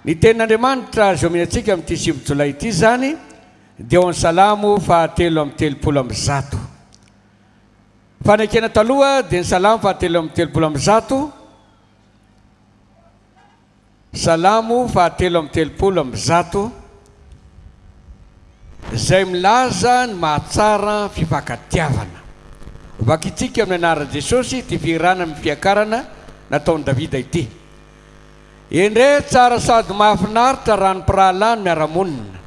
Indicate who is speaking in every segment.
Speaker 1: Ny tenin'Andriamanitra izay omena antsika amin'ity 9 jolay ity izany dia ao amin'ny Salamo fahatelo amby 130. Fanekena taloha dia ny Salamo fahatelo amby 130. Salamo faha-133, izay milaza ny mahatsara fifankatiavana. Vakintsika amin'ny anaran'i Jesosy ity fihirana amin'ny fiakarana nataon'i Davida ity. Endrey tsara sady mahafinaritra raha ny mpirahalahy no miara-monina,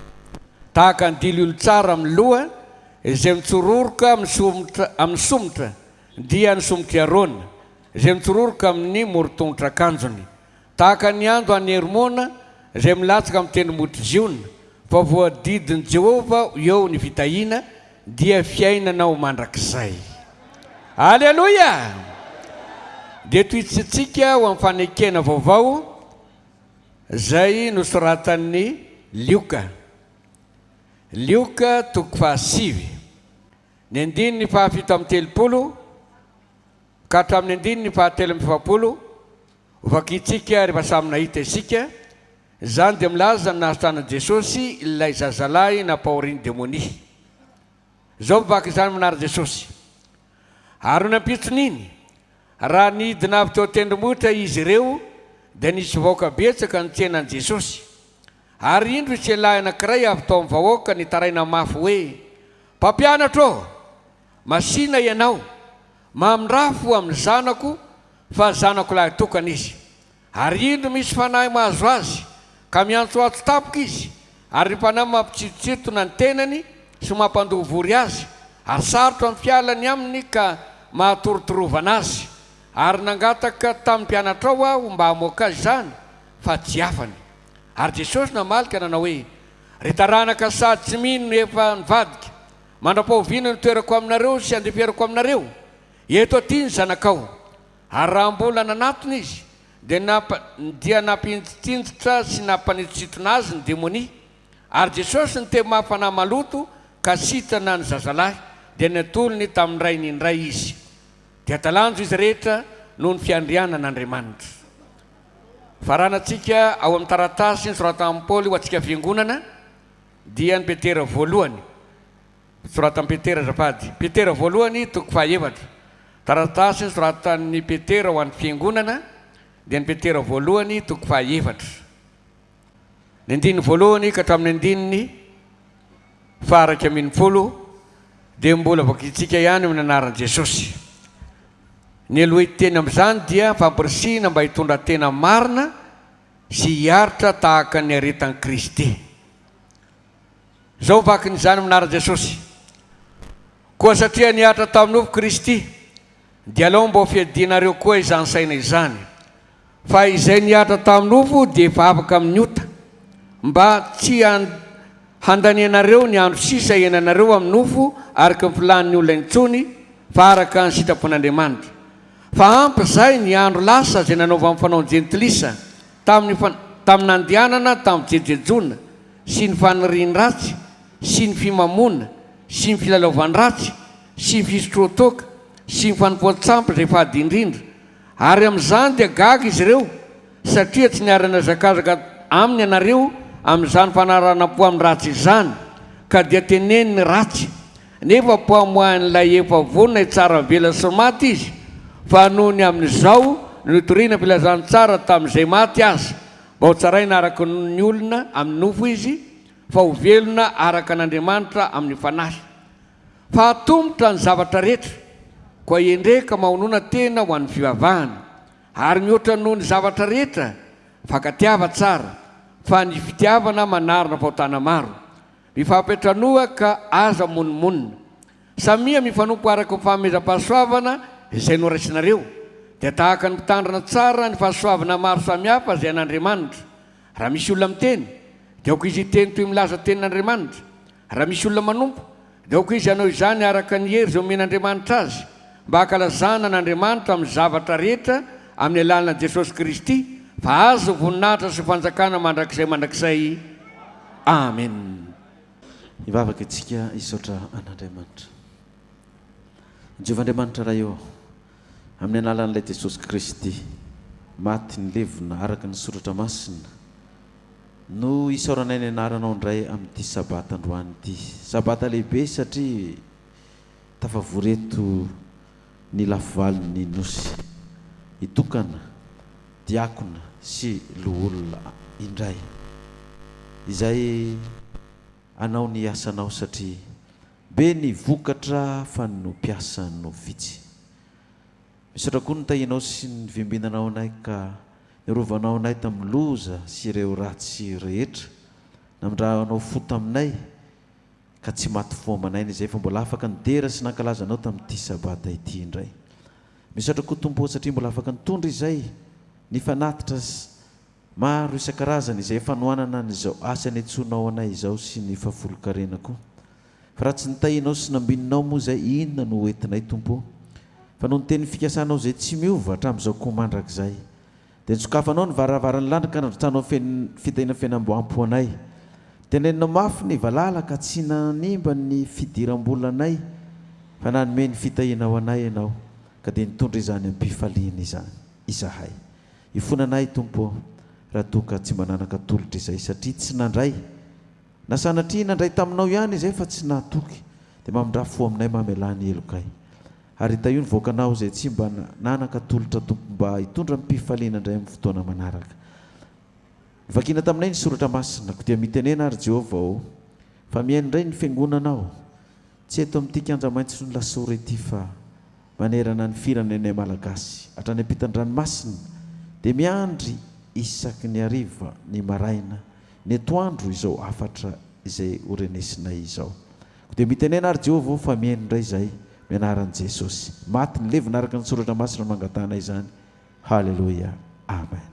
Speaker 1: tahaka ny dily olon-tsara amin'ny loha izay mitsororoka amin'ny somotra, amin'ny somotra, dia ny somotr'i Arona, izay mitsororoka amin'ny morontongotr'akanjony. Tahaka ny ando any Hermona, izay milatsaka amin'ny tendrombohitr'i Ziona, fa voadidin'i Jehovah eo ny fitahiana, dia fiainana ho mandrakizay. Aleloia! Dia tohitsintsika ho amin'ny fanekena vaovao izay nosoratan'i Lioka. Lioka toko fahasivy, ny andininy faha-37 ka hatramin'ny andininy faha-43. Hovakintsika rehefa samy nahita isika, izany dia milaza ny nahasitranan'i Jesosy ilay zazalahy nampahorian'ny demonia. Izao mivaky izany amin'ny anaran'i Jesosy. Ary nony ampitson'iny, raha nidina avy teo an-tendrombohitra izy ireo, dia nisy vahoaka betsaka nitsena an'i Jesosy. Ary indro nisy lehilahy anankiray avy tao amin'ny vahoaka nitaraina mafy hoe, Mpampianatra ô! Masìna ianao, mamindrafo amin'ny zanako, fa zanako lahy tokana izy. Ary indro misy fanahy mahazo azy, ka miantsoantso tampoka izy, ary ny fanahy mampitsitotsintona ny tenany sy mampandoa vory azy, ary sarotra ny fialany aminy ka mahatorotorovana azy. Ary nangataka tamin'ny mpianatrao aho mba hamoaka azy izany, fa tsy afany. Ary Jesosy namaly ka nanao hoe, Ry taranaka sady tsy mino no efa nivadika, mandra-pahoviana no toerako aminareo sy andeferako aminareo? Eto aty ny zanakao. Ary raha mbola nanatona izy, dia dia nampinjitrinjitra sy nampanitsontsintona azy ny demonia. Ary Jesosy niteny mafy fanahy maloto ka sitrana ny zazalahy, dia natolony tamin'ny rainy indray izy. Dia talanjo izy rehetra noho ny fiandrianan'Andriamanitra. Faranantsika ao amin'ny taratasy nosoratan'i Paoly ho antsika fiangonana dia ny Petera voalohany. Soratan'i Petera azafady. Petera voalohany toko fahaefatra. Taratasy nosoratan'i Petera ho an'ny fiangonana dia ny Petera voalohany toko fahaefatra. Ny andininy voalohany ka hatramin'ny andininy faha-11 dia mbola vakintsika ihany amin'ny anaran'i Jesosy. Ny aloha hiteny amin'izany dia fampirisihina mba hitondra tena marina sy hiaritra tahaka ny aretan'i Kristy. Izao vakiny izany amin'ny anaran'i Jesosy, Koa satria nihatra tamin'ny nofo Kristy, dia alao mba ho fiadianareo koa izany saina izany, fa izay nihatra tamin'ny nofo dia efa afaka amin'ny ota, mba tsy handanianareo ny andro sisa iainanareo amin'ny nofo araka ny filàn'ny olona intsony, fa araka ny sitrapon'Andriamanitra. Fa ampy izay ny andro lasa izay nanaovan'ny fanaon'ny jentilisa tamin'ny tamin'ny nandehanana tamin'ny fijejojejoana, sy ny fanirian-dratsy, sy ny fimamoana, sy ny filalaovan-dratsy, sy ny fisotroan-toaka, sy ny fanompoan-tsampy izay fady indrindra. Ary amin'izany dia gaga izy ireo, satria tsy niara-nihazakazaka aminy ianareo amin'izany fanaranam-po amin'ny ratsy izany, ka dia teneniny ratsy. Nefa mpamoahin'ilay efa vonona hitsara ny velona sy ny maty izy, fa noho ny amin'izao no nitoriana filazantsara tamin'izay maty aza, Mba ho tsaraina araka ny olona amin'ny nofo izy, fa ho velona araka an'Andriamanitra amin'ny fanahy. Fa atomotra ny zavatra rehetra, koa endre ka mahonona tena ho an'ny fivavahana. Ary mihoatra noho ny zavatra rehetra, fankatiava tsara, fa ny fitiavana manarona fahotana maro. Mifampiantranoa ka aza monomonona. Samia mifanompo araka ny fanomezam-pahasoavana izay noraisinareo, dia tahaka ny mpitandrina tsara ny fahasoavana maro samihafa izay an'Andriamanitra. Raha misy olona miteny, dia aoka izy hiteny toy milaza tenin'Andriamanitra. Raha misy olona manompo, dia aoka izy hanao izany araka ny hery izay omen'Andriamanitra azy, mba hankalazana an'Andriamanitra amin'ny zavatra rehetra amin'ny alalan'i Jesosy Kristy, fa Azy ny voninahitra sy fanjakana mandrakizay mandrakizay. Amen.
Speaker 2: Hivavaka isika hisaotra an'Andriamanitra. Jehovah Andriamanitra Ray ô, amin'ny alalan'ilay Jesosy Kristy, maty nilevina araka ny Soratra Masina, No isaoranay ny anaranao indray amin'ity sabata androany ity. Sabata lehibe satria tafavory eto ny lafivalon'ny Nosy. Hitokana diakona sy loholona indray izay hanao ny asanao satria be ny vokatra fa ny mpiasa no vitsy. Misaotra koa ny tahianao sy ny vimbinanao anay ka niarovanao anay tamin'ny loza sy ireo ratsy rehetra, namindranao fo taminay ka tsy maty fo aman'aina izay fa mbola afaka nidera sy nankalaza anao tamin'ity sabata ity indray. Misaotra koa Tompo ô satria mbola afaka nitondra izay ny fanatitra maro isan-karazany izay fanohanana an'izao asa niantsoanao anay izao sy ny fahafolonkarena koa. Fa raha tsy nitahianao sy nambininao moa izay inona no ho entinay Tompo ô? Fa noho ny teny fikasanao izay tsy miova hatramin'izao koa mandrakizay. Dia nosokafanao ny varavaran'ny lanitra ka nandrotsahanao fitahiana feno amboampo anay. Teneninao mafy ny valala ka tsy nanimba ny fidiram-bolanay fa nanome ny fitahianao anay Ianao ka dia nitondra izany am-pifaliana izany izahay. Hifona anay Tompo ô raha toa ka tsy mba nanan-katolotra izay satria tsy nandray na sanatria nandray taminao ihany izay fa tsy nahatoky dia mamindrà fo aminay mamelà ny helokay. Ary tahio ny vahoakanao izay tsy mba nanan-katolotra Tompo mba hitondra amim-pifaliana indray amin'ny fotoana manaraka. Novakina taminay ny soratra masina, koa dia mitenena ary Jehovah ô, fa mihaino indray ny fiangonanao, tsy eto amin'ity kianja maitson'ny Lasora ity fa manerana ny firenenay Malagasy, hatrany ampitan-dranomasina, dia miandry isaky ny hariva, ny maraina, ny atoandro izao hafatra izay horenesinay izao. Koa dia mitenena ary Jehovah ô fa mihaino indray izahay, amin'ny anaran'i Jesosy. Maty nilevina araka ny soratra masina no angatahana izany. Haleloia. Amen.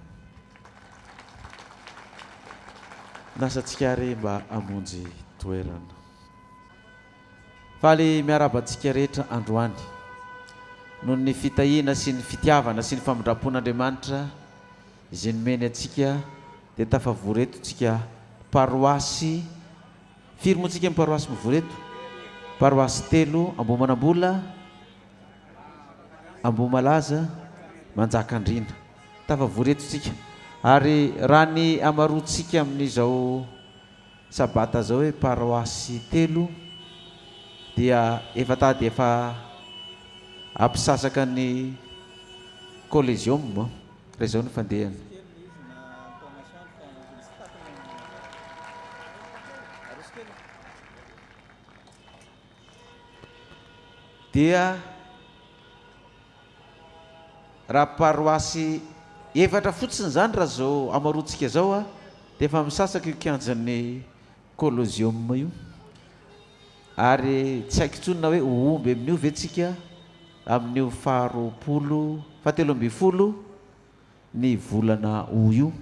Speaker 2: Manasa antsika ary mba hamonjy toerana. Faly miarahaba antsika rehetra androany. Noho ny fitahiana sy ny fitiavana sy ny famindram-pon'Andriamanitra izay nomeny antsika dia tafavory eto tsika paroasy Firy moa tsika ny paroasy mivory eto? Paroasy telo, Ambohimanambola, Ambohimalaza, Manjakandriana. Tafavory eto tsika. Ary raha ny hamaroantsika amin'izao sabata izao hoe paroasy telo dia efa tady efa hampisasaka ny Coliseum raha izao ny fandehany. Dia raha paroasy efatra fotsiny izany raha izao hamaroantsika izao a, dia efa misasaka io kianjan'ny Colosseum io. Ary tsy haiko intsony na hoe ho omby amin'io ve tsika amin'io faharoapolo, fahatelo ambinifolo ny volana août io.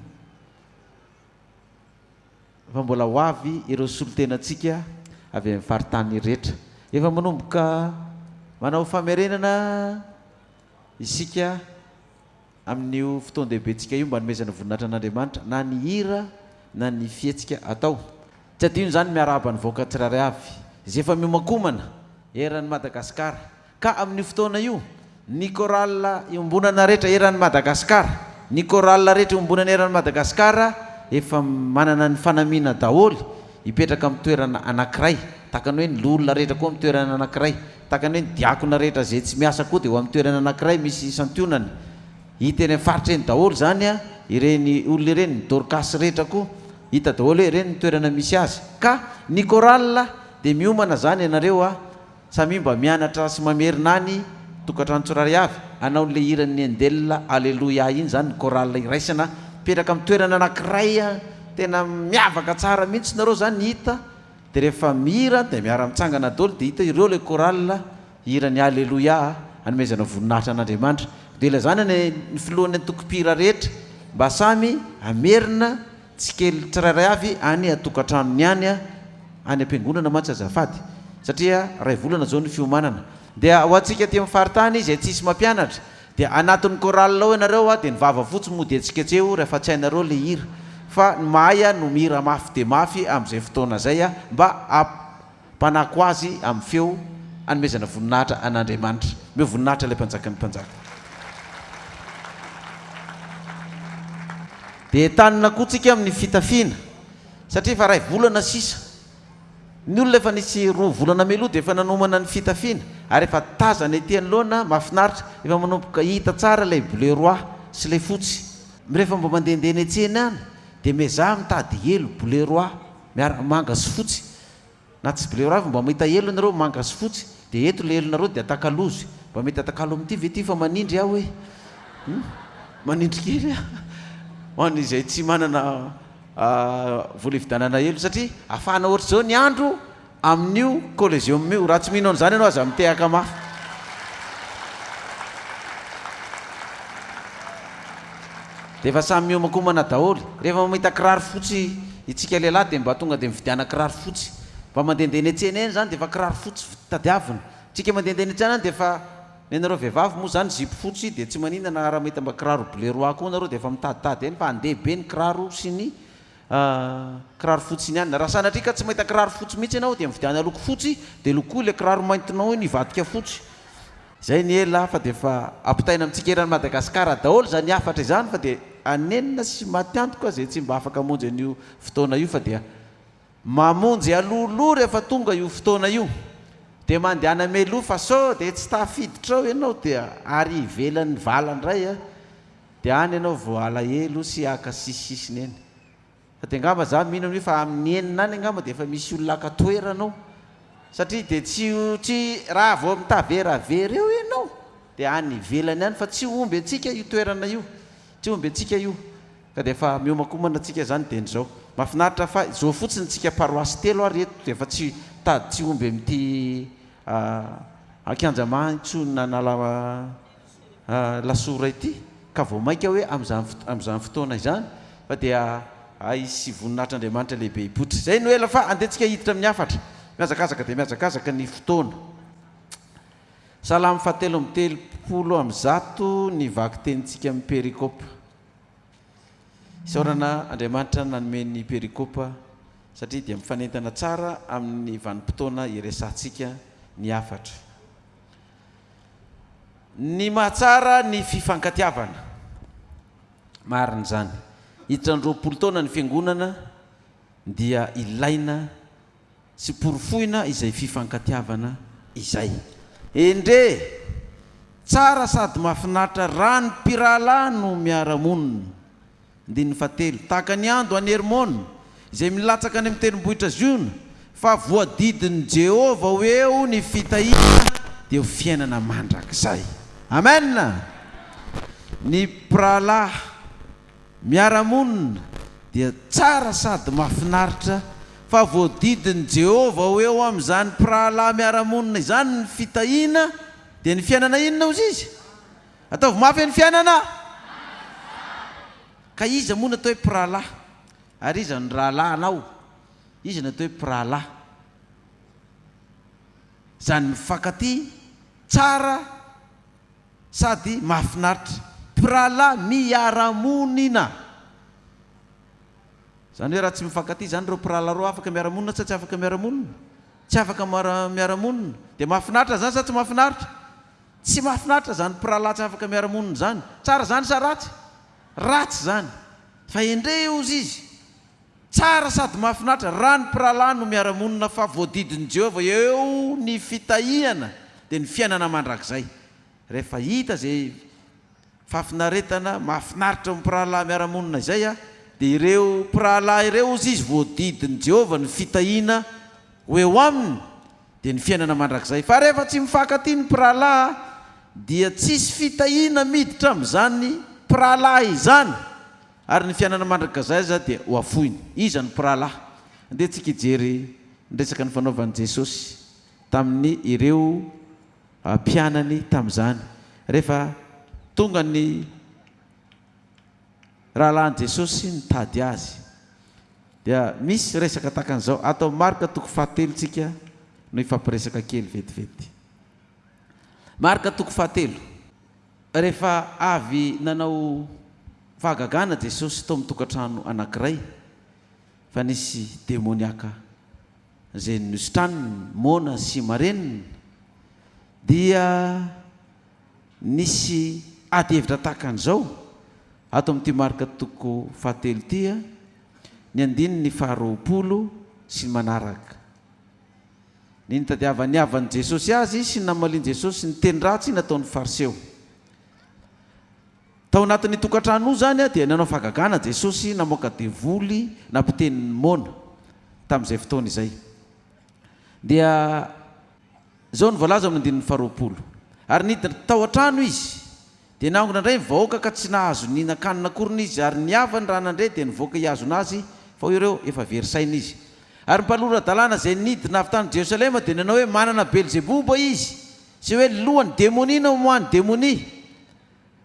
Speaker 2: Fa mbola ho avy ireo solontenantsika avy amin'ny faritany rehetra. Efa manomboka manao famerenana isika amin'io fotoan-dehibentsika io mba hanomezana voninahitra an'Andriamanitra na ny hira na ny fihetsika atao. Tsy adino izany ny miarahaba ny vahoaka tsirairay avy izay efa miomankomana eran'i Madagasikara Ka amin'io fotoana io, ny chorale iombonana rehetra eran'i Madagascar, ny chorale rehetra iombonana eran'i Madagascar efa manana ny fanamiana daholo, hipetraka amin'ny toerana anankiray, tahaka ny hoe ny loholona rehetra koa amin'ny toerana anankiray, tahaka ny hoe ny diakona rehetra izay tsy miasa koa dia ho amin'ny toerana anankiray misy santionany. Hita eny amin'ny faritra eny daholo izany ireny olona ireny, ny Dorcas rehetra koa hita daholo hoe ireny ny toerana misy azy. Ka ny chorale dia miomana izany ianareo a! Samia mba mianatra sy mamerina any tokantrano tsirairay avy, hanao an'ilay hiran'ny Endel Aleloia iny izany ny chorale iraisana, mipetraka amin'ny toerana anankiray tena miavaka tsara mihitsy nareo izany hita, dia rehefa mihira dia miara-mitsangana daholo dia hita ireo ilay chorale hiran'ny Aleloia hanomezana voninahitra an'Andriamanitra. Dia ilazana ny ny filohan'ny antoko mpihira rehetra mba samy hamerina Tsy kely tsirairay avy any atokantranony any any ampiangonana mantsy azafady satria ray volana zao ny fiomanana dia ho antsika aty amin'ny faritany izay tsisy mampianatra dia anatin'ny chorale ao ianareo a dia ny vava fotsy mody hetsiketseho rehefa tsy hainareo le hira fa ny mahay a no mihira mafy dia mafy amin'izay fotoana zay a mba Mpanako azy amin'ny feo hanomezana voninahitra an'Andriamanitra. Omeo voninahitra ilay Mpanjakan'ny mpanjaka. Dia entanina koa tsika amin'ny fitafiana. Satria efa iray volana sisa. Ny olona efa nisy roa volana mialoha dia efa nanomana ny fitafiana ary efa tazana ety anoloana, mahafinaritra, efa manomboka hita tsara ilay bleu roi sy ilay fotsy. Rehefa mba mandehandeha eny an-tsena any dia miezaha mitady elo bleu roi miaraka manga sy fotsy na tsy bleu roi fa mba mahita elo ianareo manga sy fotsy dia eto ilay elonareo dia atakalozy, mba mety atakalo amin'ity ve ity fa manindry aho e! Hum manindry kely aho ho an'izay tsy manana Vola hividianana elo satria afahana ohatr'izao ny andro amin'io coliseum io. Raha tsy mino an'izany ianao aza mitehaka mafy. Dia efa samy miomankomana daholo. Rehefa mahita kiraro fotsy itsika lehilahy dia mba tonga dia mividiana kiraro fotsy. Mba mandehandeha eny an-tsena eny izany dia efa kiraro fotsy tadiavina. Tsika mandehandeha eny an-tsena any dia efa Ny anareo vehivavy moa zany zipo fotsy dia tsy maninona na raha mahita mba kiraro bleu roi koa nareo dia efa mitaditady eny fa handeha be ny kiraro sy ny kiraro fotsy iny ihany. Raha sanatria ka tsy mahita kiraro fotsy mihitsy ianao dia mividiana loko fotsy dia lokoy ilay kiraro maintinao iny hivadika fotsy. Zay ny ela fa dia efa ampitaina amintsika eran'i Madagasikara daholo izany hafatra izany fa dia hanenina sy maty antoka izay tsy mba afaka hamonjy an'io fotoana io fa dia Mamonjy alohaloha rehefa tonga io fotoana io dia mandehana mialoha fa sao dia tsy tafiditra ao ianao dia ary ivelan'ny vala indray a! dia any ianao vao alahelo sy haka sisisisiny eny. Fa dia angamba za mino an'io fa amin'ny enina any angamba dia efa misy olona haka toerana ao satria dia tsy tsy raha vao mitaveravera eo ianao dia any ivelany any fa tsy omby antsika io toerana io, tsy omby antsika io. Ka dia efa miomakomana tsika izany dieny izao. Mahafinaritra fa izao fotsiny tsika paroasy telo ary eto dia efa tsy mitady tsy omby amin'ity kianja maitso nanala lasora ity ka vao mainka hoe amin'izany amin'izany fotoana izany fa dia hisy voninahitr'Andriamanitra lehibe hipoitra. Izay no ela fa andeha tsika hiditra amin'ny hafatra. Mihazakazaka dia mihazakazaka ny fotoana. Salamo fahatelo 133 ny vakitenintsika amin'ny perikopa. Isaorana Andriamanitra nanome ny perikopa satria dia mifanentana tsara amin'ny vanim-potoana iresahantsika ny hafatra. Ny mahatsara ny fifankatiavana. Marina izany. Hiditra ny 20 taona ny fiangonana dia ilaina Sy porofoina izay fifankatiavana izay. Endre! Tsara sady mahafinaritra raha ny mpirahalahy no miara-monina. Andininy fahatelo, Tahaka ny ando any Hermona, izay milatsaka any amin'ny tendrombohitra Ziona, fa voadidin'i Jehovah ho eo ny fitahiana, dia ho fiainana mandrakizay. Amen! Ny mpirahalahy. Miara-monina dia tsara sady mahafinaritra fa voadidin'i Jehovah ho eo amin'izany mpirahalahy miara-monina izany ny fitahiana, dia ny fiainana inona hozy izy? Ataovy mafy ny fiainana! Ka iza moa no atao hoe mpirahalahy? Ary iza no rahalahinao? Iza no atao hoe mpirahalahy? Izany mifankatia tsara Sady mahafinaritra. Mpirahalahy miara-monina. Izany hoe raha tsy mifankatia izany ireo mpirahalahy ireo afaka miara-monina sa tsy afaka miara-monina? Tsy afaka miara-monina. Dia mahafinaritra izany sa tsy mahafinaritra? Tsy mahafinaritra izany mpirahalahy tsy afaka miara-monina izany. Tsara izany sa ratsy? Ratsy izany. Fa endrey hozy izy. Tsara sady mahafinaritra raha ny mpirahalahy no miara-monina fa voadidin'i Jehovah eo ny fitahiana dia ny fiainana mandrakizay. Rehefa hita izay fahafinaretana mahafinaritra eo amin'ny mpirahalahy miara-monina izay dia ireo mpirahalahy ireo hozy izy voadidin'i Jehovah ny fitahiana ho eo aminy dia ny fiainana mandrakizay. Fa rehefa tsy mifankatia ny mpirahalahy dia tsisy fitahiana miditra amin'izany mpirahalahy izany. Ary ny fiainana mandrakizay aza dia ho afoiny. Iza no mpirahalahy? Andeha tsika hijery ny resaka nifanaovan'i Jesosy tamin'ny ireo mpianany tamin'izany. Rehefa tonga ny rahalahin'i Jesosy nitady Azy, dia misy resaka tahaka an'izao. Ato amin'ny Marka toko fahatelo tsika no hifampiresaka kely vetivety. Marka toko fahatelo. Rehefa avy nanao fahagagana Jesosy tao amin'ny tokantrano anankiray fa nisy demoniaka izay nositraniny, moana sy marenina, dia nisy ady hevitra tahaka an'izao ato amin'ity Marka toko fahatelo ity. Ny andininy faharoapolo sy ny manaraka. Ny nitadiavan'ny havan'i Jesosy azy sy ny namalian'i Jesosy ny teny ratsy nataon'ny Fariseo. Tao anatin'ny tokantrano io izany dia nanao fahagagana Jesosy namoaka devoly nampiteny ny moana tamin'izay fotoana izay. Dia izao no voalaza amin'ny andininy faharoapolo, Ary nidina tao an-trano izy, dia nangona indray ny vahoaka ka tsy nahazo nihinan-kanina akoriny izy, ary ny havany raha nandre dia nivoaka hihazona azy, fa hoy ireo, Efa very saina izy. Ary ny mpanora-dalàna izay nidina avy tany Jerosalema dia nanao hoe, Manana Belzeboba izy, sy hoe, Lohan'ny demonia no amoahany demonia.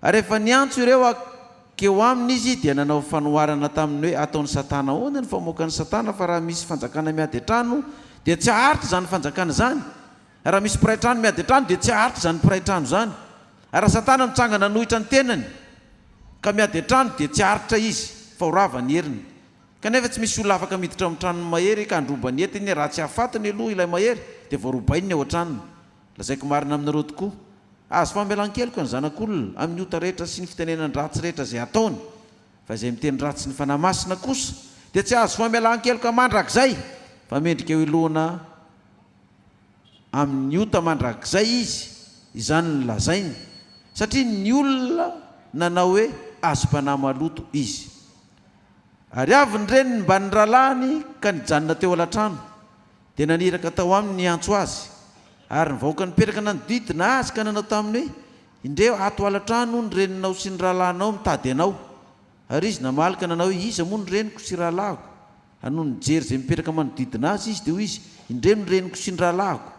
Speaker 2: Ary rehefa niantso ireo hankeo aminy izy, dia nanao fanoharana taminy hoe, Ataon'i Satana ahoana ny famoakan'i Satana fa raha misy fanjakana miady an-trano, dia tsy haharitra izany fanjakana izany? Ary raha misy mpiray trano miady an-trano, dia tsy haharitra izany mpiray trano izany. Ary raha Satana mitsangana hanohitra ny tenany, ka miady an-trano, dia tsy haharitra izy, fa ho rava ny heriny. Kanefa tsy misy olona afaka miditra ao amin'ny tranon'ny mahery ka handroba ny entiny raha tsy hafatiny aloha ilay mahery, dia voarobainy ny ao an-tranony. Lazaiko marina aminareo tokoa, azo famelan-keloka ny Zanak'olona amin'ny ota rehetra sy ny fitenenan-dratsy rehetra izay ataony, fa izay miteny ratsy ny Fanahy Masina kosa dia tsy hahazo famelan-keloka mandrakizay, fa mendrika hohelohina amin'ny ota mandrakizay izy, izany no lazainy, satria ny olona nanao hoe azom-panahy maloto izy. Ary avy ny reniny mbamin'ny rahalahiny ka nijanona teo alatrano. Dia naniraka tao aminy niantso azy. Ary ny vahoaka nipetraka nanodidina azy ka nanao taminy hoe, Indreo, ato ala-trano ny reninao sy ny rahalahinao mitady anao. Ary izy namaly ka nanao hoe, Iza moa ny reniko sy rahalahiko? Ary nony nijery izay mipetraka manodidina azy izy, dia hoy izy, Indreo ny reniko sy ny rahalahiko.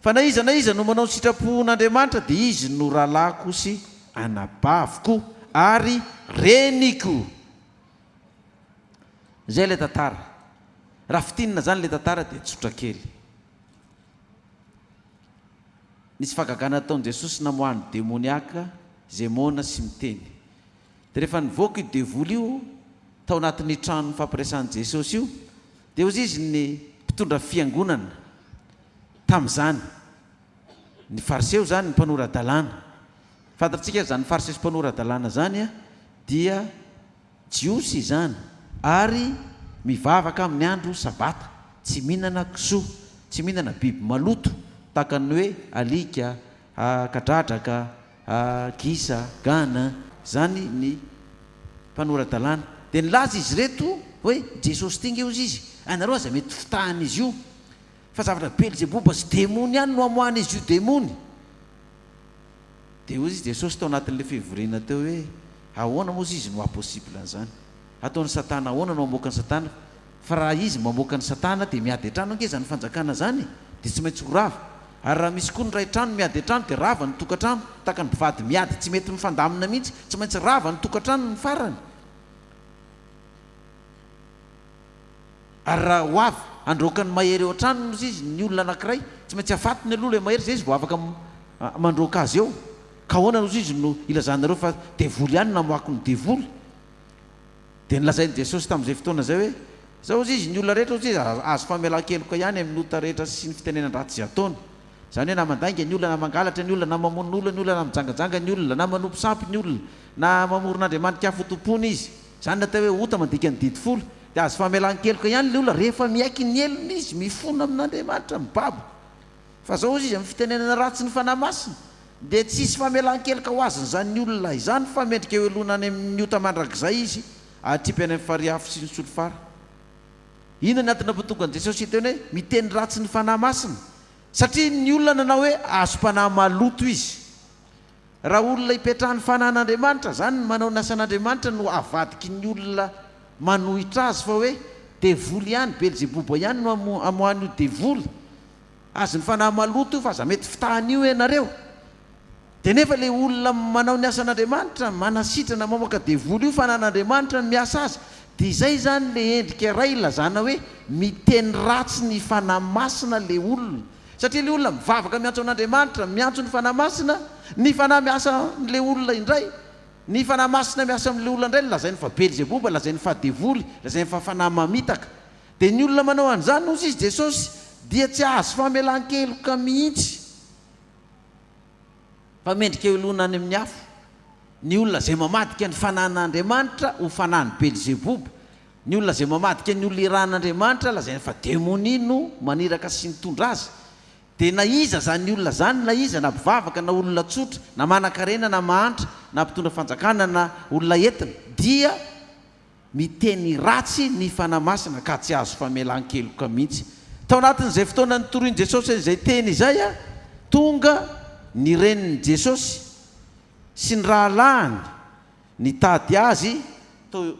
Speaker 2: Fa na iza na iza no manao ny sitrapon'Andriamanitra, dia izy no rahalahiko sy anabaviko ary reniko. Izay ilay tantara. Raha fintinina izany ilay tantara dia tsotra kely. Nisy fahagagana nataon'i Jesosy namoahany demoniaka izay moana sy miteny. Dia rehefa nivoaka io devoly io tao anatin'io trano fampiresahan'i Jesosy io dia hozy izy ny mpitondra fiangonana tamin'izany. Ny fariseo izany, ny mpanora-dalàna. Fantatsika izany fariseo sy mpanora-dalàna izany dia Jiosy izany ary mivavaka amin'ny andro sabata, tsy mihinana kisoa, tsy mihinana biby maloto tahaka ny hoe alika, kadradraka, gisa, gana, izany ny mpanora-dalàna. Dia nilaza izy ireto hoe, Jesosy ity ange hozy izy, ianareo aza mety fitahan'izy io, fa zavatra Belzeboba sy demony ihany no amoahan'izy io demony. Dia hoy izy Jesosy tao anatin'ilay fivoriana teo hoe, ahoana moa izy no haha-possible an'izany? Hataon'i Satana ahoana no hamoaka an'i Satana? Fa raha izy mamoaka an'i Satana dia miady an-trano ange izany fanjakana izany e! Dia tsy maintsy ho rava. Ary raha misy koa ny iray trano miady an-trano dia rava ny tokantrano, tahaka ny mpivady miady tsy mety mifandamina mihitsy, tsy maintsy rava ny tokantrano ny farany. Ary raha ho avy handroaka ny mahery eo an-tranony ozy izy, ny olona anankiray, tsy maintsy afatony aloha ilay mahery izay izy vao afaka mandroaka azy eo. Ka ahoana ozy izy no ilazanareo fa devoly ihany no namoako ny devoly? Dia nolazain'i Jesosy tamin'izay fotoana izay hoe, Izao ozy izy, ny olona rehetra ozy izy azo famelan-keloka ihany amin'ny ota rehetra sy ny fitenenan-dratsy izay ataony. Izany hoe na mandainga ny olona, na mangalatra ny olona, na mamono olona ny olona, na mijangajanga ny olona, na manompo sampy ny olona, na mamorona andriamani-kafa ho tompoina izy. Izany no atao hoe ota mandika ny didy folo. Dia azo famelan-keloka ihany ilay olona rehefa miaiky ny helony izy, mifona amin'Andriamanitra, mibabo. Fa izao hozy izy, amin'ny fitenenana ratsy ny Fanahy Masina, dia tsy hisy famelan-keloka ho azon'izany olona izany fa mendrika hohelohina any amin'ny ota mandrakizay izy, atripy any amin'ny farihy afo sy ny solifara. Inona ny antony nampatonga an'i Jesosy hiteny hoe miteny ratsy ny Fanahy Masina? Satria ny olona nanao hoe azom-panahy maloto izy. Raha olona ipetrahan'ny Fanahin'Andriamanitra izany ny manao ny asan'Andriamanitra no avadiky ny olona manohitra azy fa hoe devoly ihany, Belzeboba ihany no amoahan'io devoly. Azon'ny fanahy maloto io fa aza mety fitahan'io ianareo. Dia nefa ilay olona manao ny asan'Andriamanitra, manasitrana, mamoaka devoly io Fanahin'Andriamanitra no miasa azy. Dia izay izany ilay endrika iray ilazana hoe miteny ratsy ny Fanahy Masina ilay olona. Satria ilay olona mivavaka miantso an'Andriamanitra, miantso ny Fanahy Masina, ny Fanahy miasa amin'ilay olona indray, ny Fanahy Masina miasa amin'ilay olona indray, lazainy fa Belzeboba, lazainy fa devoly, lazainy fa fanahy mamitaka. Dia ny olona manao an'izany, hozy izy Jesosy, dia tsy hahazo famelan-keloka mihitsy. Fa mendrika helohina any amin'ny afo ny olona izay mamadika ny Fanahin'Andriamanitra ho fanahin'i Belzeboba. Ny olona izay mamadika ny olona irahan'Andriamanitra lazainy fa demonia no maniraka sy mitondra azy. Dia na iza izany olona izany na iza, na mpivavaka na olona tsotra, na manankarena na mahantra, na mpitondra fanjakana na olona entina, dia miteny ratsy ny Fanahy Masina ka tsy azo famelan-keloka mihitsy. Tao anatin'izay fotoana nitorian'i Jesosy an'izay teny izay, tonga ny renin'i Jesosy sy ny rahalahiny nitady Azy tao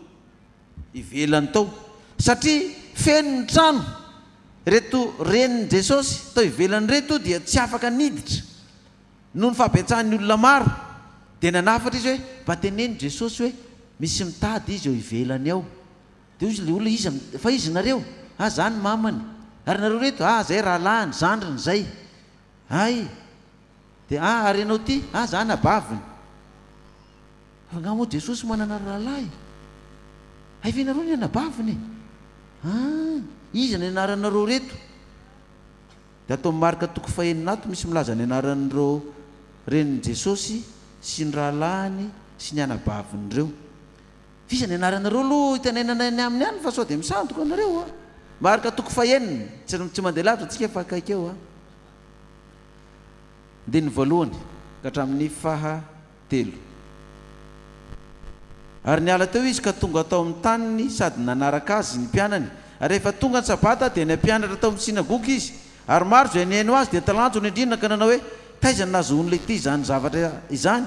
Speaker 2: ivelany tao, satria feno ny trano. Ireto renin'i Jesosy tao ivelany ireto dia tsy afaka niditra noho ny fahabetsahan'ny olona maro. Dia nanafatra izy hoe, Mba teneno Jesosy hoe misy mitady Izy eo ivelany ao. Dia hoy ilay olona, Iza, fa iza nareo? Ah, za ny mamany. Ary nareo ireto? Ah, zay rahalahiny, zandriny izay. Hay! Dia, ah, ary ianao ity? Ah, za anabaviny. Fa angaha moa Jesosy manana rahalahy? Hay ve nareo ny anabaviny e? Ah, iza ny anaranareo reto? Dia ato amin'ny Marka toko fahenina ato misy milaza ny anaran'ireo renin'i Jesosy sy ny rahalahiny sy ny anabaviny ireo. F'iza ny anaranareo aloha hitenenana ny aminy any fa sao dia misandoka nareo a! Marka toko fahenina, tsy tsy mandeha lavitra tsika fa akaiky eo a! Andininy voalohany ka hatramin'ny faha telo. Ary niala teo izy ka tonga tao amin'ny taniny sady nanaraka azy ny mpianany. Ary rehefa tonga ny Sabata, dia nampianatra tao amin'ny synagoga izy. Ary maro izay nihaino azy dia talanjona indrindra ka nanao hoe, Taiza no nahazoan'ilay ity izany zavatra izany?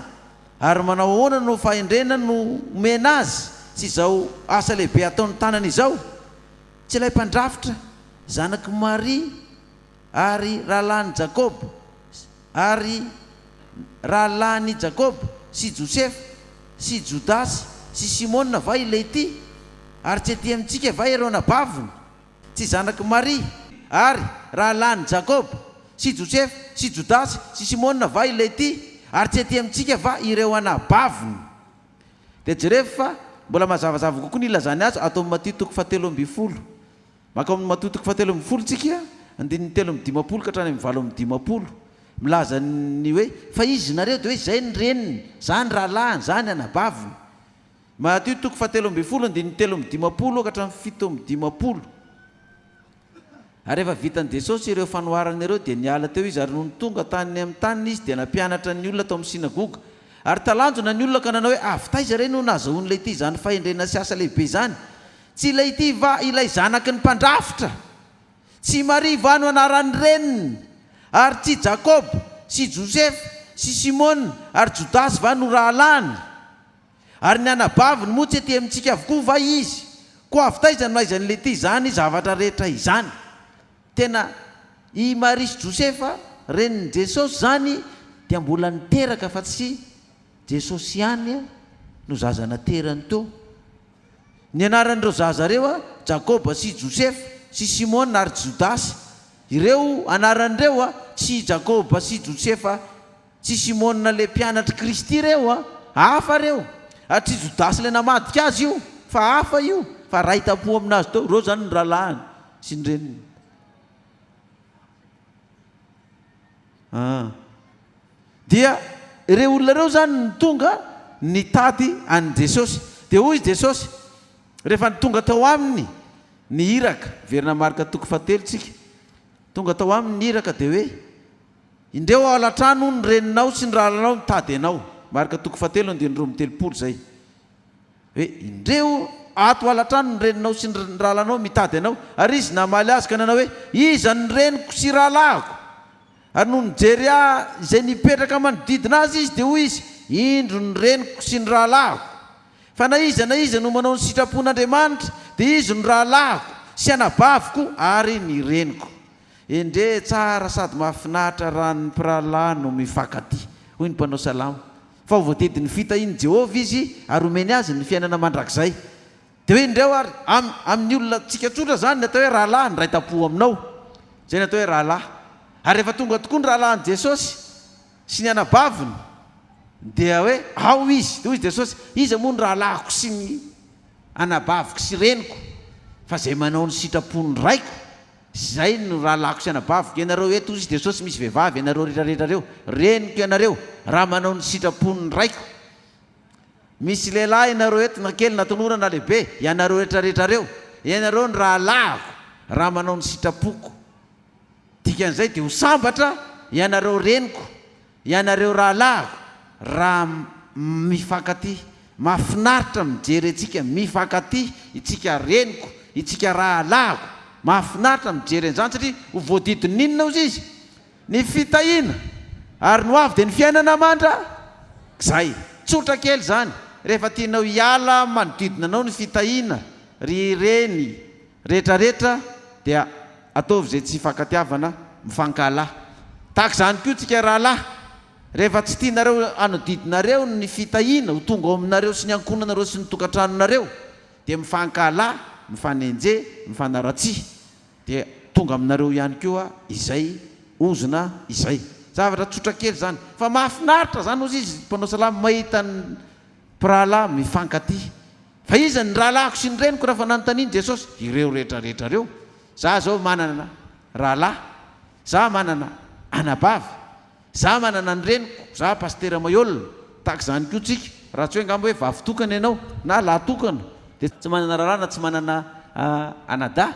Speaker 2: Ary manao ahoana no fahendrena no omena azy sy izao asa lehibe ataon'ny tanany izao? Tsy ilay mpandrafitra, zanak'i Maria, ary rahalahin'i Jakoba, ary rahalahin'i Jakoba sy Josefa sy Jodasy sy Simona va ilay ity? Ary tsy aty amintsika va ireo anabaviny? Tsy zanak'i Maria, ary rahalahin'i Jakoba sy Josefa sy Jodasy sy Simona va ilay ity? Ary tsy aty amintsika va ireo anabaviny? Dia jerevo fa mbola mazavazava kokoa ny ilazany azy ato amin'ny Matio toko fahatelo ambinifolo. Mankao amin'ny Matio toko fahatelo ambinifolo tsika, andininy 53 ka hatrany amin'ny 58. Milaza ny hoe, fa izy nareo dia hoe izay ny reniny, za ny rahalahiny, za ny anabaviny. Matio toko fahatelo ambinifolo, andininy 53 ka hatramin'ny 57. Ary rehefa vitan'i Jesosy ireo fanoharana ireo dia niala teo Izy, ary nony tonga tany amin'ny taniny Izy dia nampianatra ny olona tao amin'ny synagoga. Ary talanjona ny olona ka nanao hoe, Avy taiza re no nahazahoan'ilay ity izany fahendrena sy asa lehibe izany? Tsy ilay ity va ilay zanaky ny mpandrafitra? Tsy i Maria va no anaran'ny reniny? Ary tsy Jakoba, sy Josefa, sy Simona, ary Jodasy va no rahalahiny? Ary ny anabaviny moa tsy ety amintsika avokoa va izy? Koa avy taiza no ahaizan'ilay ity izany zavatra rehetra izany? Tena i Maria sy Josefa, renin'i Jesosy izany, dia mbola niteraka fa tsy Jesosy ihany no zaza naterany teo. Ny anaran'ireo zaza ireo, Jakoba sy Josefa sy Simona ary Jodasy. Ireo anarana ireo, tsy i Jakoba sy Josefa tsy Simona ilay mpianatr'i Kristy ireo, hafa ireo. Ary tsy Jodasy ilay namadika azy io, fa hafa io, fa ray tam-po aminazy teo. Ireo izany ny rahalahiny sy ny reniny. Ah. Dia ireo olona ireo izany no tonga nitady an'i Jesosy. Dia hoy Jesosy, rehefa tonga tao aminy ny iraka, miverina Marka toko fahatelo tsika, tonga tao aminy ny iraka dia hoe, Indreo ao alatrano hono ny reninao sy ny rahalahinao mitady anao. Marka toko fahatelo andininy 32 izay. Hoe, Indreo ato alatrano ny reninao sy ny rahalahinao mitady anao. Ary izy namaly azy ka nanao hoe, Iza ny reniko sy rahalahiko? Ary nony nijery ahy izay nipetraka manodidina azy izy, dia hoy izy, Indro ny reniko sy ny rahalahiko. Fa na iza na iza no manao ny sitrapon'Andriamanitra, dia izy no rahalahiko sy anabaviko ary ny reniko. Endrey tsara sady mahafinaritra raha ny mpirahalahy no mifankatia, hoy ny mpanao salamo. Fa ho voadidin'ny fitahian'i Jehovah izy ary homeny azy ny fiainana mandrakizay. Dia hoe indreo ary, am, amin'ny olona tsika tsotra izany ny atao hoe rahalahy, ny ray tam-po aminao. Izay ny atao hoe rahalahy. Ary rehefa tonga tokoa ny rahalahin'i Jesosy sy ny anabaviny, dia hoe ao izy. Dia hoy Jesosy, Iza moa ny rahalahiko sy ny anabaviko sy reniko? Fa izay manao ny sitrapon'ny Raiko, izay no rahalahiko sy anabaviko. Ianareo eto, hoy Jesosy, misy vehivavy ianareo rehetrarehetra ireo, reniko ianareo, raha manao ny sitrapon'ny Raiko. Misy lehilahy ianareo eto na kely na tanora na lehibe, ianareo rehetrarehetra reo, ianareo ny rahalahiko raha manao ny sitrapoko. Dikan'izay dia ho sambatra ianareo reniko, ianareo rahalahiko raha mifankatia. Mahafinaritra mijery antsika mifankatia, itsika reniko, itsika rahalahiko. Mahafinaritra mijery an'izany satria ho voadidin'ny inona ozy izy? Ny fitahiana ary ny ho avy dia ny fiainana mandrakizay. Tsotra kely izany, rehefa tianao hiala manodidina anao ny fitahiana ry reny rehetrarehetra dia ataovy izay tsy hifankatiavana, mifankahala. Tahaka izany koa tsika rahalahy, rehefa tsy tianareo hanodidinareo ny fitahiana ho tonga ao aminareo sy ny ankohonanareo sy ny tokantranonareo dia mifankahala, mifanenjeha, mifanaratsiha. Dia tonga aminareo ihany koa izay ozona izay. Zavatra tsotra kely izany. Fa mahafinaritra izany hozy izy mpanao salamo mahita ny mpirahalahy mifankatia. Fa iza ny rahalahiko sy ny reniko raha fa nanontanian'i Jesosy? Ireo rehetra rehetra ireo. Za zao manana rahalahy, za manana anabavy, za manana ny reniko, za pasitera Maihol, tahaka izany koa tsika, raha tsy hoe angamba hoe vavy tokana ianao na lahy tokana dia tsy manana rahalahy na tsy manana anadahy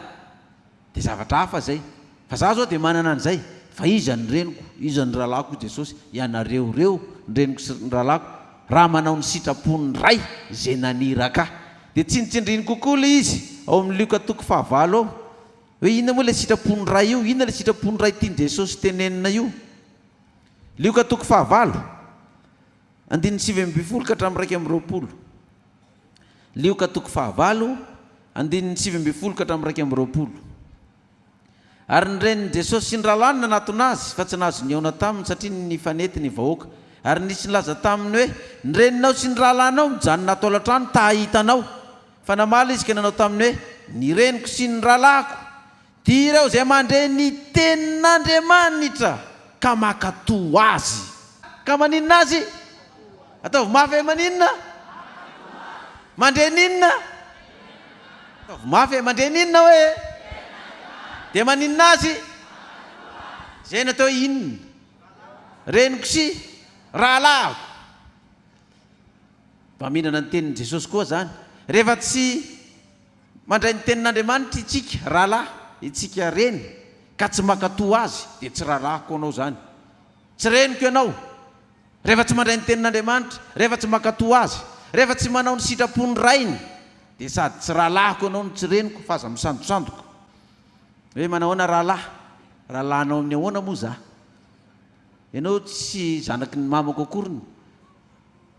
Speaker 2: dia zavatra hafa izay, fa za zao dia manana an'izay, fa iza ny reniko, iza ny rahalahiko hoy Jesosy, ianareo ireo ny reniko sy ny rahalahiko raha manao ny sitrapon'ny Ray izay naniraka ahy. Dia tsinontsindriny kokoa ilay izy ao amin'ny Lioka toko fahavalo ao. Hoe inona moa ilay sitrapon'ny Ray io? Inona ilay sitrapon'ny Ray tian'i Jesosy tenenina io? Lioka toko fahavalo, andininy 19 ka hatramin'ny 21. Lioka toko fahavalo, andininy 19 ka hatramin'ny 21. Ary ny renin'i Jesosy sy ny rahalahiny nanatona azy, fa tsy nahazo nihaona taminy, satria nifanety ny vahoaka. Ary nisy nilaza taminy hoe, Ny reninao sy ny rahalahinao mijanona ato alatrano ta hahita anao. Fa namaly izy ka nanao taminy hoe, Ny reniko sy ny rahalahiko dia ireo izay mandre ny tenin'Andriamanitra ka mankatò azy. Ka maninona azy? Ataovy mafy hoe maninona? Mandre ny inona? Ataovy mafy hoe mandre ny inona hoe? Dia maninona azy? Izay no atao hoe inona? Reniko sy rahalahiko. Mba mihinana ny tenin'i Jesosy koa izany. Rehefa tsy mandray ny tenin'Andriamanitra itsika rahalahy, itsika reny, ka tsy mankatò azy, dia tsy rahalahiko anao izany. Tsy reniko ianao. Rehefa tsy mandray ny tenin'Andriamanitra, rehefa tsy mankatò azy, rehefa tsy manao ny sitrapon'ny Rainy, dia sady tsy rahalahiko ianao no tsy reniko, fa aza misandosandoka. Hoe manahoana rahalahy? Rahalahinao amin'ny ahoana moa za? Ianao tsy zanaky ny mamako akoriny.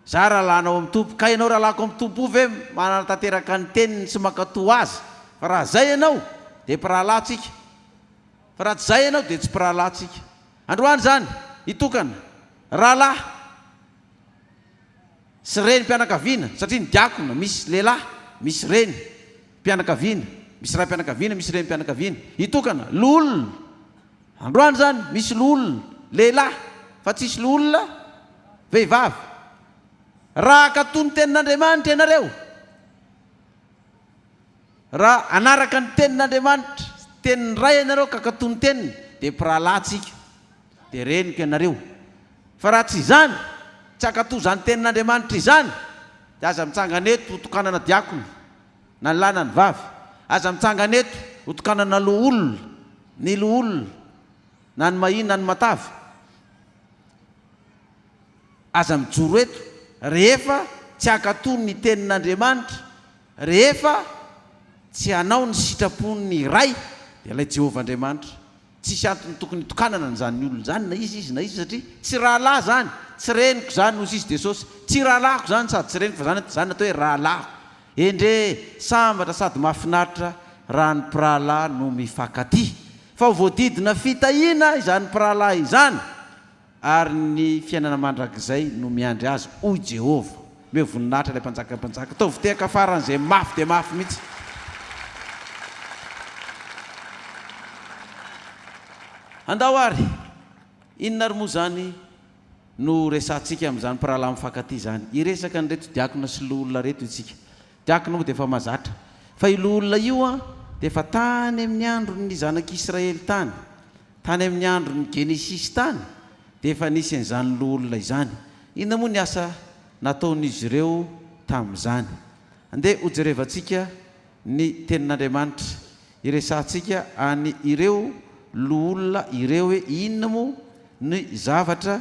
Speaker 2: Za rahalahinao amin'ny Tompo. Ka ianao rahalahiko amin'ny Tompo ve manatanteraka ny teniny sy mankatò azy? Fa raha zay ianao dia mpirahalahy tsika. Fa raha tsy zay ianao dia tsy mpirahalahy tsika. Androany izany, hitokana, rahalahy sy renim-pianakaviana, satria ny diakona misy lehilahy, misy reny mpianakaviana, misy raim-pianakaviana, misy renim-pianakaviana. Hitokana, loholona. Androany izany, misy loholona, lehilahy, fa tsisy loholona, vehivavy. Raha hankatò ny tenin'Andriamanitra ianareo, Raha hanaraka ny tenin'Andriamanitra, tenin'ny Ray ianareo ka hankatò ny teniny, dia mpirahalahy tsika, dia reniko ianareo. Fa raha tsy izany, tsy hankatò izany tenin'Andriamanitra izany, dia aza mitsangana eto ho tokanana diakona, na ny lahy na ny vavy. Aza mitsangana eto ho tokanana loholona, ny loholona, na ny mahia na ny matavy. Aza mijoro eto rehefa tsy hankatò ny tenin'Andriamanitra. Rehefa tsy hanao ny sitrapon'ny Ray, dia ilay Jehovah Andriamanitra. Tsisy antony tokony hitokanana an'izany olona izany na iza izy na iza satria tsy rahalahy izany, tsy reniko izany hoy sisa Jesosy, tsy rahalahiko izany sady tsy reniko fa izany izany atao hoe rahalahiko. Endre sambatra sady mahafinaritra raha ny mpirahalahy no mifankatia. Fa ho voadidina fitahiana izany mpirahalahy izany. Ary ny fiainana mandrakizay no miandry azy, hoy Jehovah. Omeo voninahitra ilay Mpanjakan'ny mpanjaka. Ataovy tehaka faran'izay mafy dia mafy mihitsy. Andao àry! Inona àry moa izany no resahantsika amin'izany mpirahalahy mifankatia izany? Hiresaka an'ireto diakona sy loholona ireto isika. Diakona moa dia efa mahazatra. Fa io loholona io dia efa tany amin'ny andron'ny zanak'Israely tany. Tany amin'ny andron'ny Genesisy tany dia efa nisy an'izany loholona izany. Inona moa ny asa nataon'izy ireo tamin'izany. Andeha hojerevantsika ny Tenin'Andriamanitra, hiresahantsika any ireo loholona ireo hoe inona moa ny zavatra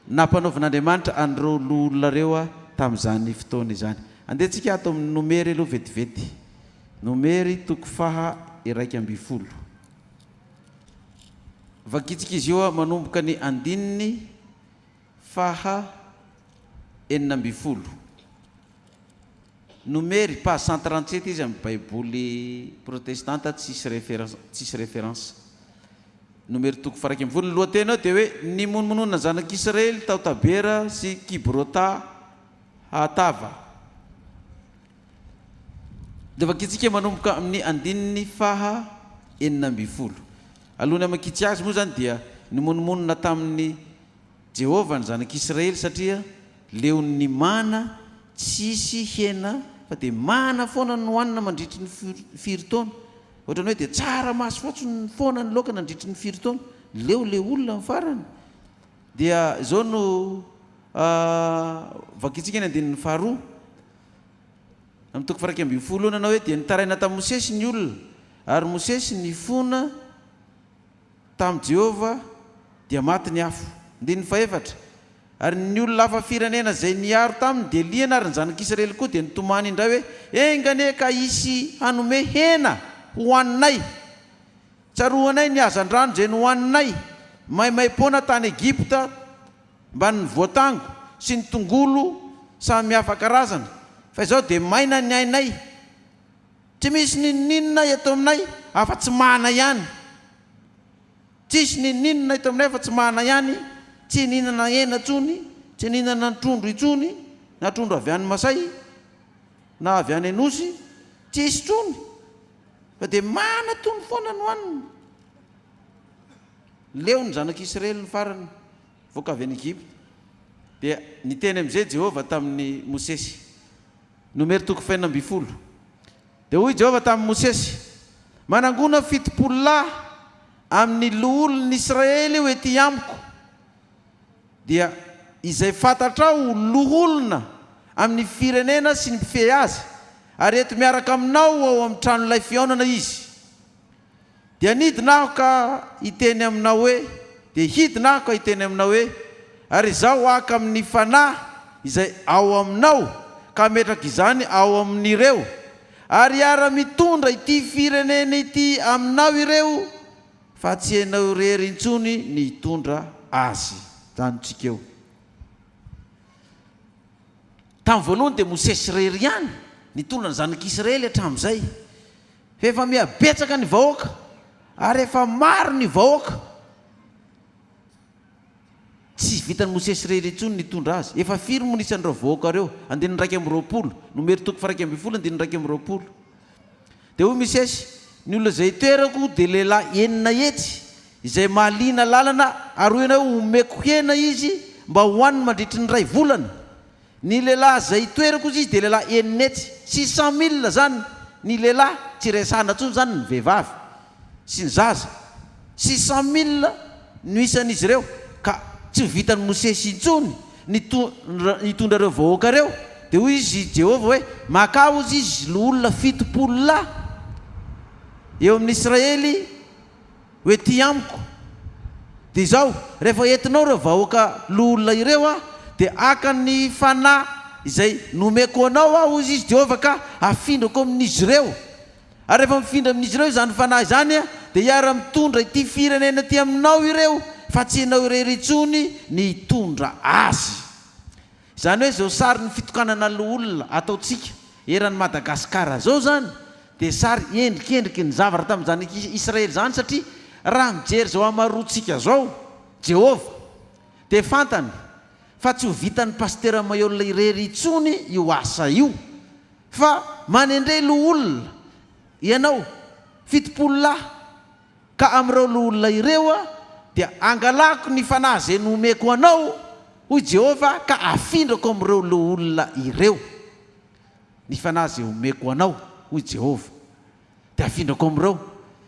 Speaker 2: nampanaovin'Andriamanitra an'ireo loholona ireo tamin'izany fotoana izany. Andeha tsika ato amin'ny Nomery aloha vetivety. Nomery toko faha 11. Vakintsika izy io manomboka ny andininy faha 16. Nomery, page 137 izy amin'ny baiboly protestanta tsisy référence, tsisy référence. Nomery toko faha 11, ny lohateny ao dia hoe Nimonomonona ny zanak'Israely tao Tabera sy Kibrota Hatava. Dia vakintsika manomboka amin'ny andininy faha 16. Alohan'ny hamakiantsika azy moa izany dia nimonomonona tamin'i Jehovah ny zanak'Israely satria leon'ny mana, tsisy hena fa dia mana foana no hohanina mandritry ny firy taona. Ohatran'ny hoe dia tsaramaso fotsiny foana ny laoka nandritry ny firy taona. Leo ilay olona amin'ny farany. Dia izao no vakintsika ny andininy faharoa. Amin'ny toko faha 11 io nanao hoe dia nitaraina tamin'i Mosesy ny olona ary Mosesy nifona tamin'i Jehovah dia maty ny afo. Andininy fahefatra, Ary ny olona hafa firenena izay niharo taminy dia liana ary ny zanak'Israely koa dia nitomany indray hoe, Enga anie ka hisy hanome hena hohaninay! Tsaroanay ny hazandrano izay nohaninay maimaim-poana tany Egypta mbamin'ny voatango sy ny tongolo samy hafa karazana, fa izao dia maina ny ainay. Tsy misy n'inon'inona eto aminay afa-tsy mana ihany. Tsisy n'inon'inona eto aminay afa-tsy mana ihany, tsy nihinana hena intsony, tsy nihinana trondro intsony, na trondro avy any Masay, na avy any Anosy, tsisy intsony, fa dia mana tony foana no hanina. Leo ny zanak'Israely ny farany, nivoaka avy any Egypta. Dia niteny amin'izay Jehovah tamin'i Mosesy. Nomery toko fahenina ambin'ny folo. Dia hoy Jehovah tamin'i Mosesy, Manangona 70 lahy amin'ny loholon'ny Israely ho ety amiko, dia izay fantatrao ho loholona amin'ny firenena sy ny mpifehy azy, ary ento miaraka aminao ao amin'ny tranolay fihaonana izy. Dia nidina aho ka hiteny aminao hoe, dia hidina aho ka hiteny aminao hoe, Ary izaho haka amin'ny fanahy izay ao aminao ka hametraka izany ao amin'ireo, ary hiara-mitondra ity firenena ity aminao ireo, fa tsy ianao irery intsony ny hitondra azy. Janontsika eo. Tamin'ny voalohany dia Mosesy irery ihany nitondra ny zanak'Israely hatramin'izay. Fa efa miha betsaka ny vahoaka ary efa maro ny vahoaka. Tsy vitan'i Mosesy irery intsony ny nitondra azy. Efa firy moa ny isan'ireo vahoaka ireo? Andininy 21, Nomery toko faha-11 andininy 21. Dia hoy Mosesy, Ny olona izay itoerako dia lehilahy 600, izay mahaliana lalana, ary hoy ianao hoe, Homeko hena izy mba hohaniny mandritry ny iray volana. Ny lehilahy izay itoerako hozy izy dia lehilahy 600, 600 mille izany ny lehilahy, tsy resahana intsony izany ny vehivavy sy ny zaza, 600 mille no isan'izy ireo, ka tsy ho vitan'i Mosesy intsony ny hitondra ireo vahoaka ireo, dia hoy izy Jehovah hoe, Makà hozy izy loholona 70 lahy eo amin'ny Israely, Ho ety amiko. Dia izao, rehefa entinao ireo vahoaka loholona ireo aho, dia haka ny fanahy izay nomeko anao aho, hoy izy Jehovah, ka hafindrako amin'izy ireo. Ary rehefa mifindra amin'izy ireo izany fanahy izany, dia hiara-mitondra ity firenena ity aminao ireo, fa tsy ianao irery intsony ny hitondra azy. Izany hoe izao sarin'ny fitokanana loholona ataontsika eran'i Madagasikara izao izany dia sary endrikendriky ny zavatra tamin'ny zanak'i Israely izany satria raha mijery izao hamaroantsika izao Jehovah dia fantany fa tsy ho vitan'ny Pasitera Mailhol irery intsony io asa io fa manendre loholona ianao 70 lahy Ka amin'ireo loholona ireo dia hangalako ny fanahy izay nomeko anao, hoy Jehovah, ka hafindrako amin'ireo loholona ireo ny fanahy izay omeko anao, hoy Jehovah. Dia hafindrako amin'ireo.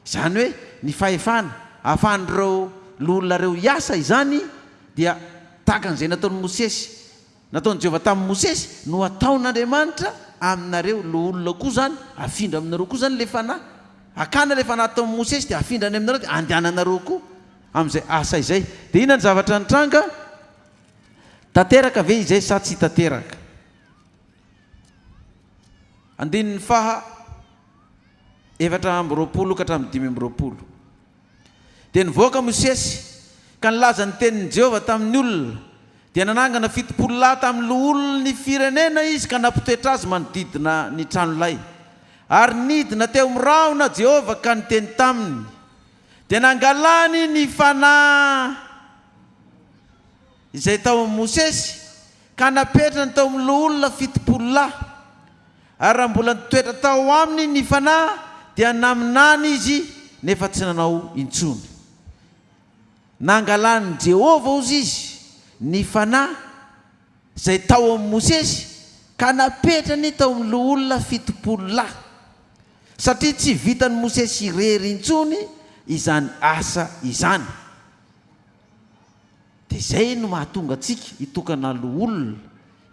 Speaker 2: Izany hoe ny fahefana ahafahan'ireo loholona ireo hiasa izany dia tahaka an'izay nataon'i Mosesy. Nataon'i Jehovah tamin'i Mosesy no hataon'Andriamanitra aminareo loholona koa izany, afindra aminareo koa izany ilay fanahy. Hakana ilay fanahy tamin'i Mosesy dia afindra any aminareo dia andehananareo koa amin'izay asa izay. Dia inona ny zavatra nitranga? Tanteraka ve izay sa tsy tanteraka? Andininy faha 24 ka hatramin'ny 25. Dia nivoaka Mosesy ka nilaza ny tenin'i Jehovah tamin'ny olona. Dia nanangana 70 lahy tamin'ny loholon'ny firenena izy ka nampitoetra azy manodidina ny tranolay. Ary nidina teo amin'ny rahona Jehovah ka niteny taminy. Dia nangalany ny fanahy izay tao amin'i Mosesy ka napetrany tao amin'ny loholona 70 lahy. Ary raha mbola nitoetra tao aminy ny Fanahy, dia naminany izy, nefa tsy nanao intsony. Nangalan'i Jehovah, hozy izy, ny Fanahy izay tao amin'i Mosesy, ka napetrany tao amin'ny loholona 70 lahy, satria tsy vitan'i Mosesy irery intsony izany asa izany. Dia izay no mahatonga antsika hitokana loholona,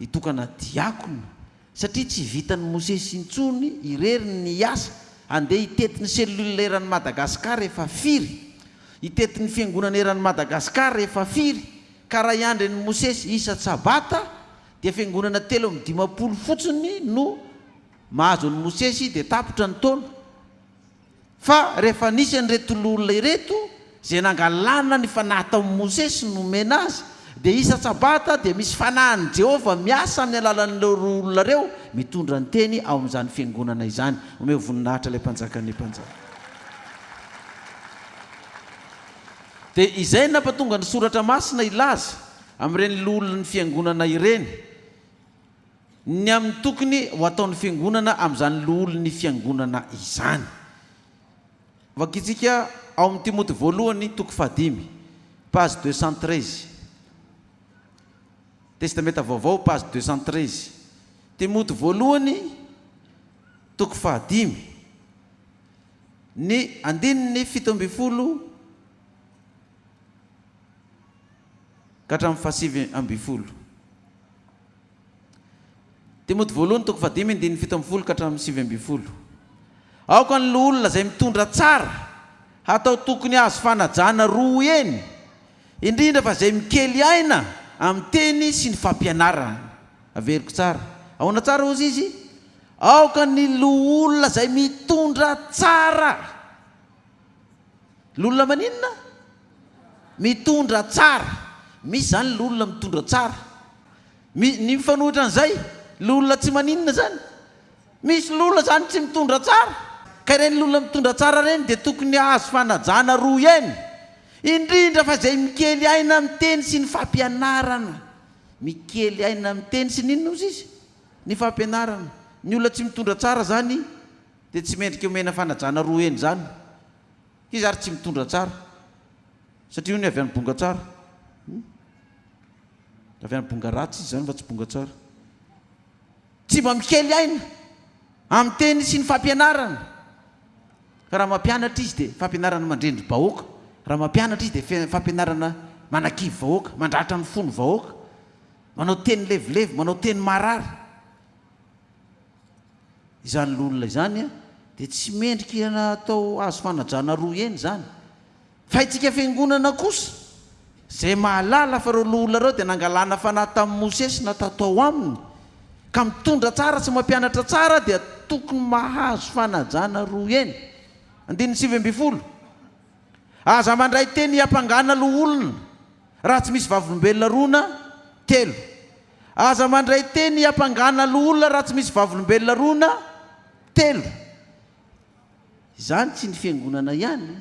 Speaker 2: hitokana diakona, satria tsy vitan'i Mosesy intsony irery ny hiasa, handeha hitety ny cellule eran'i Madagascar efa firy, hitety ny fiangonana eran'i Madagascar efa firy, ka raha hiandry an'i Mosesy isa-tsabata dia fiangonana 53 fotsiny no mahazo an'i Mosesy dia tapitra ny taona. Fa rehefa nisy an'ireto loholona ireto, izay nangalana ny fanahy tamin'i Mosesy nomena azy, dia isan-tsabata dia misy fanahin'i Jehovah miasa amin'ny alalan'ireo loholona ireo, mitondra ny teny ao amin'izany fiangonana izany. Omeo voninahitra ilay Mpanjakan'ny mpanjaka. Dia izay no nampatonga ny Soratra Masina hilaza amin'ireny loholon'ny fiangonana ireny. Ny amin'ny tokony ho ataon'ny Fiangonana amin'izany loholon'ny Fiangonana izany. Vakintsika ao amin'ny Timoty voalohany toko fahadimy, page 213. Testamenta Vaovao, page 213. Timoty voalohany toko fahadimy, ny andininy 17 ka hatramin'ny faha-19. Timoty voalohany toko fahadimy andininy 17 ka hatramin'ny 19. Aoka ny loholona izay mitondra tsara hatao tokony hahazo fanajana roa heny, indrindra fa izay mikely aina amin'ny teny sy ny fampianarana. Averiko tsara. Ahoana tsara hozy izy? Aoka ny loholona izay mitondra tsara. Loholona maninona? Mitondra tsara. Misy izany loholona mitondra tsara. Mi, ny mifanohitra an'izay, loholona tsy maninona izany. Misy loholona izany tsy mitondra tsara. Ka ireny loholona mitondra tsara ireny dia tokony hahazo fanajana roa heny. Indrindra fa izay mikely aina amin'ny teny sy ny fampianarana. Mikely aina amin'ny teny sy ny inona hozy izy? Ny fampianarana. Ny olona tsy mitondra tsara izany dia tsy mendrika omena fanajana roa heny izany. Izy ary tsy mitondra tsara. Satria hono avy any bonga tsara. Avy any bonga ratsy izy izany fa tsy bonga tsara. Tsy mba mikely aina amin'ny teny sy ny fampianarana. Fa raha mampianatra izy dia fampianarana mandrendri-bahoaka. Raha mampianatra izy dia fampianarana manakivy vahoaka, mandratra ny fon'ny vahoaka. Manao teny levilevy, manao teny marary. Izany loholona izany dia tsy mendrika atao azo fanajana roa heny izany. Fa itsika fiangonana kosa, izay mahalala fa ireo loholona ireo dia nangalana fanahy tamin'i Mosesy na tatao aminy, ka mitondra tsara sy mampianatra tsara dia tokony mahazo fanajana roa heny. Andininy 19. Aza mandray teny hiampangana loholona raha tsy misy vavolombelona roa na telo. Aza mandray teny hiampangana loholona raha tsy misy vavolombelona roa na telo. Izany tsy ny fiangonana ihany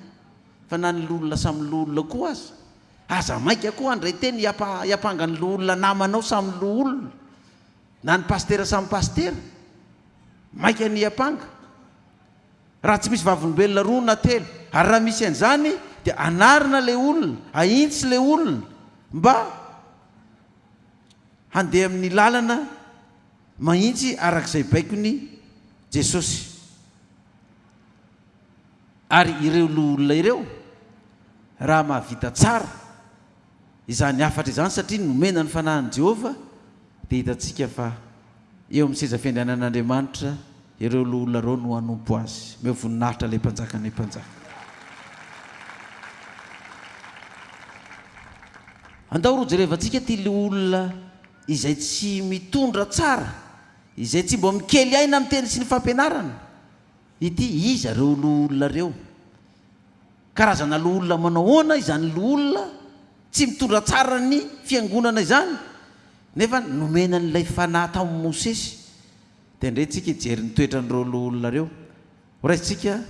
Speaker 2: fa na ny loholona samy loholona koa aza. Aza maika koa handray teny hiampanga ny loholona namanao samy loholona, na ny pasitera samy pasitera. Maika ny hiampanga. Raha tsy misy vavolombelona roa na telo. Ary raha misy an'izany dia anarina ilay olona, ahintsy ilay olona mba handeha amin'ny lalana mahintsy araka izay baikon'i Jesosy. Ary ireo loholona ireo, raha mahavita tsara izany hafatra izany satria nomena ny fanahin'i Jehovah, Dia hitantsika fa eo amin'ny seza fiandrianan'Andriamanitra ireo loholona ireo no hanompo Azy. Omeo voninahitra ilay Mpanjakan'ny mpanjaka. Andao ro jerevantsika ity loholona izay tsy mitondra tsara, izay tsy mba mikely aina amin'ny teny sy ny fampianarana ity. Iza ireo loholona ireo? Karazana loholona manao ahoana izany loholona tsy mitondra tsara ny fiangonana izany nefa nomena an'ilay fanahy tamin'i Mosesy? Dia ndre tsika hijery ny toetran'ireo loholona ireo. Ho raisintsika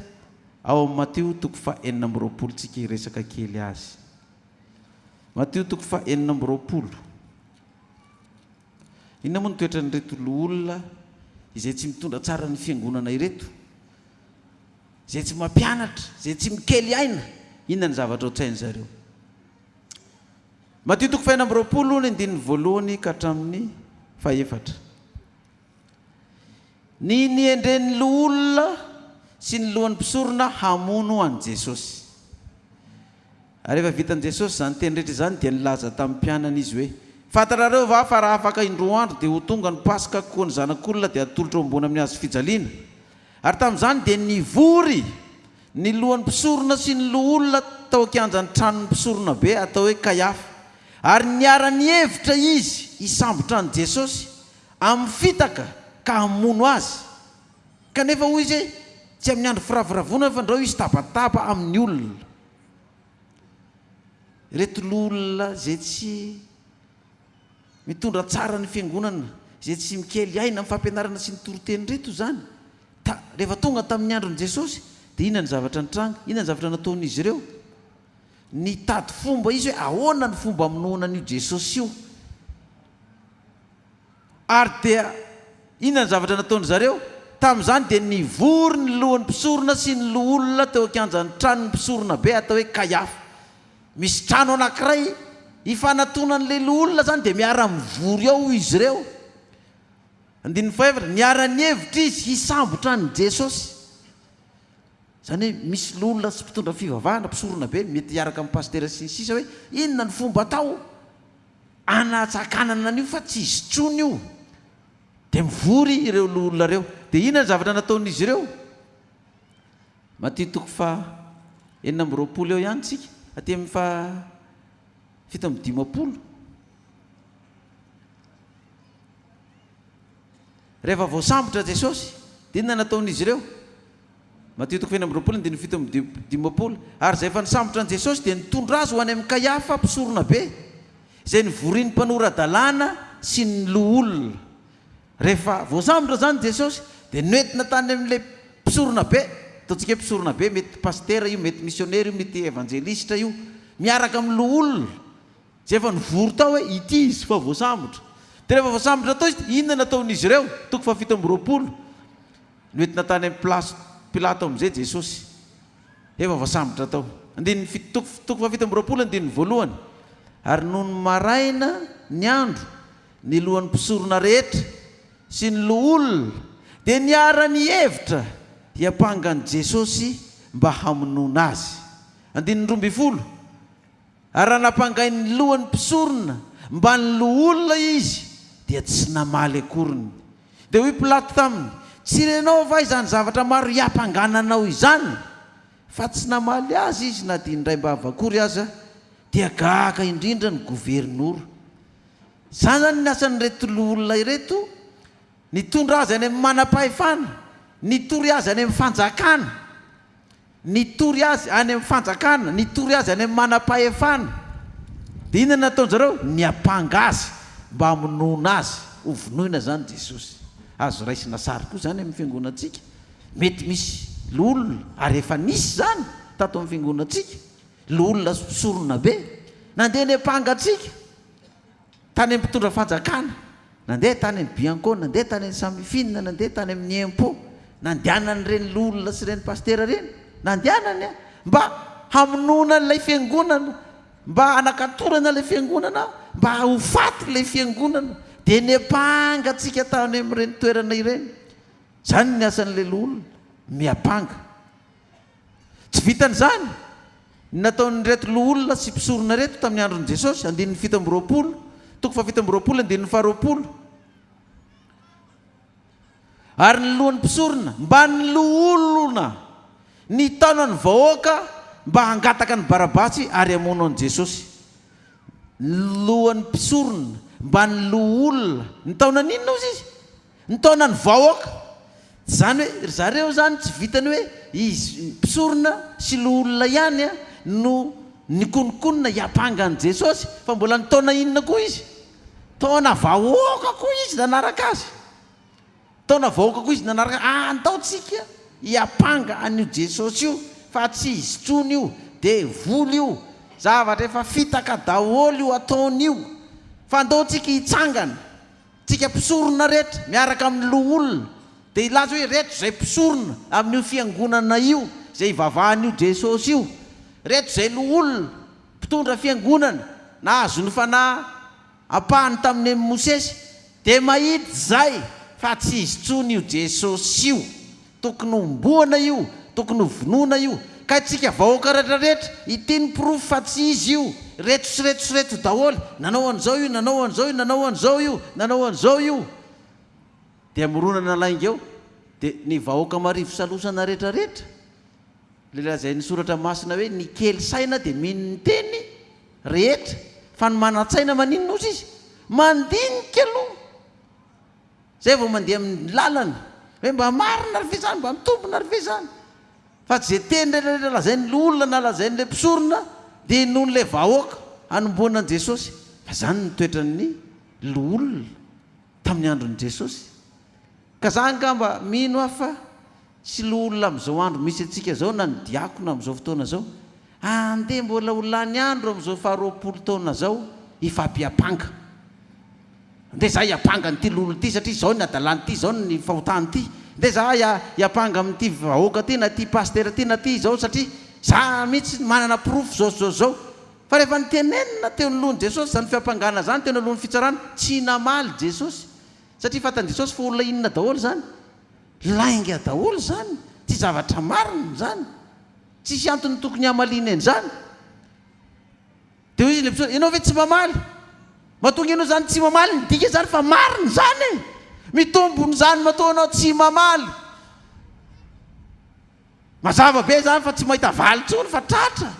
Speaker 2: ao amin'ny Matio toko faha 26 tsika hiresaka kely azy. Matio toko faha 26. Inona moa ny toetran'ireto loholona izay tsy mitondra tsara ny fiangonana ireto? Izay tsy mampianatra, izay tsy mikely aina, inona ny zavatra ao an-tsain-dry zareo? Matio toko fahenina amby 20 ny andininy voalohany ka hatramin'ny fahefatra. Ny niendren'ny loholona sy ny lohan'ny mpisorona hamono an'i Jesosy. Ary rehefa vitan'i Jesosy izany teny rehetra izany dia nilaza tamin'ny mpianany Izy hoe, Fantatrareo va fa raha afaka indroa andro dia ho tonga ny Paska koa ny Zanak'olona dia hatolotra ho ambony amin'ny hazo fijaliana? Ary tamin'izany dia nivory ny lohan'ny mpisorona sy ny loholona tao an-kianjan'ny tranon'ny mpisoronabe atao hoe Kaiafa, ary niara-nihevitra izy hisambotra an'i Jesosy amin'ny fitaka ka hamono Azy. Kanefa hoy izy hoe, Tsy amin'ny andro firavoravoana fa ndrao hisy tabataba amin'ny olona. Ireto loholona izay tsy mitondra tsara ny fiangonana, izay tsy mikely aina amin'ny fampianarana sy ny toriteny ireto izany. Ta, rehefa tonga tamin'ny andron'i Jesosy, dia inona ny zavatra nitranga? Inona ny zavatra nataon'izy ireo? Nitady fomba izy hoe ahoana ny fomba hamonoana an'io Jesosy io. Ary dia inona ny zavatra nataon-dry zareo? Tamin'izany dia nivory ny lohan'ny mpisorona sy ny loholona teo an-kianjan'ny tranon'ny mpisoronabe atao hoe Kaiafa. Misy trano anankiray ifanatonan'ilay loholona izany dia miara-mivory ao izy ireo. Andininy fahefatra, Niara-nihevitra izy hisambotra an'i Jesosy. Izany hoe misy loholona sy mpitondra fivavahana, mpisoronabe, mety hiaraka amin'ny pasitera sy ny sisa hoe inona ny fomba atao hanatsakanana an'io fa tsy izy intsony io. Dia mivory ireo loholona ireo. Dia inona ny zavatra nataon'izy ireo? Matio toko faha 26 eo ihany tsika, aty amin'ny faha 57. Rehefa voasambotra Jesosy, dia inona nataon'izy ireo? Matio toko faha 26 andininy 57, Ary izay efa nisambotra an'i Jesosy dia nitondra azy ho any amin'i Kaiafa mpisoronabe, izay nivorian'ny mpanora-dalàna sy ny loholona. Rehefa voasambotra izany Jesosy, dia noentina tany amin'ilay mpisoronabe, ataontsika hoe mpisoronabe, mety pasitera io, mety misionera io, mety evanjelistra io, miaraka amin'ny loholona, izay efa nivory tao hoe ity izy fa voasambotra. Dia rehefa voasambotra tao izy, inona no nataon'izy ireo? Toko faha 27. Noentina tany amin'i Pilaso, Pilato amin'izay Jesosy. Efa voasambotra tao. Andininy fito, toko, toko faha 27, andininy voalohany. Ary nony maraina ny andro, ny lohan'ny mpisorona rehetra sy ny loholona dia niara-nihevitra hiampanga an'i Jesosy mba hamonoana Azy. Andininy 12. Ary raha nampangain'ny lohan'ny mpisorona mban'ny loholona Izy, dia tsy namaly akoriny. Dia hoy Pilato taminy, Tsy renao va izany zavatra maro hiampangana anao izany? Fa tsy namaly azy izy na dia indraim-bava akory aza, dia gaga indrindra ny governora. Izany izany ny asan'ireto loholona ireto, nitondra azy any amin'ny manam-pahefana, nitory azy any amin'ny fanjakana. Nitory azy any amin'ny fanjakana, nitory azy any amin'ny manam-pahefana. Dia inona no nataon-dry zareo? Niampanga azy mba hamonoana azy. Hovonoina izany Jesosy. Azo raisina sary koa izany amin'ny fiangonantsika. Mety misy loholona, ary efa nisy izany tato amin'ny fiangonantsika, loholona sy mpisorona be, nandeha niampanga antsika. Tany amin'ny mpitondra fanjakana, nandeha tany amin'ny Bianco, nandeha tany amin'ny Samifin, nandeha tany amin'ny Impôt, nandehanan'ireny loholona sy ireny pasitera ireny, nandehanany an, mba hamonoana an'ilay fiangonana, mba hanakatorana ilay fiangonana, mba ho faty ilay fiangonana. Dia niampanga antsika tany amin'ireny toerana ireny. Izany ny asan'ilay loholona, miampanga. Tsy vitan'izany, ny nataon'ireto loholona sy mpisorona ireto tamin'ny andron'i Jesosy, andininy 27, toko faha 27, andininy faha 20. Ary ny lohan'ny mpisorona mbamin'ny loholona nitaona ny vahoaka mba hangataka an'i Barabasy ary hamono an'i Jesosy. Ny lohan'ny mpisorona mbamin'ny loholona nitaona an'inona hozy izy? Nitaona ny vahoaka. Izany hoe ry zareo izany tsy vitan'ny hoe izy mpisorona sy loholona ihany no nikononkonona hiampanga an'i Jesosy fa mbola nitaona inona koa izy? Nitaona vahoaka koa izy nanaraka azy. Nitaona vahoaka koa izy nanaraka azy. Andao tsika hiampanga an'io Jesosy io fa tsy izy intsony io, devoly io, zavatra efa fitaka daholo io ataony io fa andao tsika hitsangana. Tsika mpisorona rehetra miaraka amin'ny loholona dia hilaza hoe reto izay mpisorona amin'io fiangonana io izay ivavahan'io Jesosy io, reto izay loholona mpitondra fiangonana nahazo ny fanahy ampahany tamin'i Mosesy dia mahita izay fa tsy izy intsony io Jesosy io. Tokony homboana io, tokony ho vonoina io. Kay tsika vahoaka rehetra rehetra, ity ny porofo fa tsy izy io, reto sy reto sy reto daholo, nanao an'izao io, nanao an'izao io, nanao an'izao io, nanao an'izao io. Dia mironana lainga eo, dia ny vahoaka marivo salosana rehetra rehetra, ilay lazain'ny soratra masina hoe ny kely saina dia mino ny teny rehetra, fa ny manan-tsaina maninona ozy izy? Mandinika aloha. Zay vao mandeha amin'ny lalana hoe mba marina ry ve zany, mba mitombina ry ve zany. Fa tsy ze teny rehetra rehetra lazain'ny loholona na lazain'ilay mpisorona dia inoan'ilay vahoaka hanomboana an'i Jesosy. Fa zany ny toetran'ny loholona tamin'ny andron'i Jesosy. Ka za angamba mino aho fa Tsy loholona amin'izao andro misy antsika izao na ny diakona amin'izao fotoana izao. Andeha mbola ho lany andro amin'izao faha 20 taona izao hifampiampanga. Andeha izaho hiampanga an'ity loholona ity satria izao ny hadalany ity, izao ny fahotany ity. Andeha izaho hiampanga amin'ity vahoaka ity na ity pasitera ity na ity izao satria izaho mihitsy manana porofo izao sy izao sy izao. Fa rehefa nitenenina teo anoloan'i Jesosy izany fiampangana izany teo anoloan'ny fitsarana, tsy namaly Jesosy. Satria fantan'i Jesosy fa olona inona daholo izany. Lainga daholo izany, tsy zavatra marina izany, tsisy antony tokony hamaliana an'izany. Dia hoy izy ilay mpisorona, ianao ve tsy mamaly? Matoa ianao izany tsy mamaly, midika izany fa marina izany e! Mitombona izany matoa ianao tsy mamaly. Mazava be izany fa tsy mahita valy intsony fa tratra.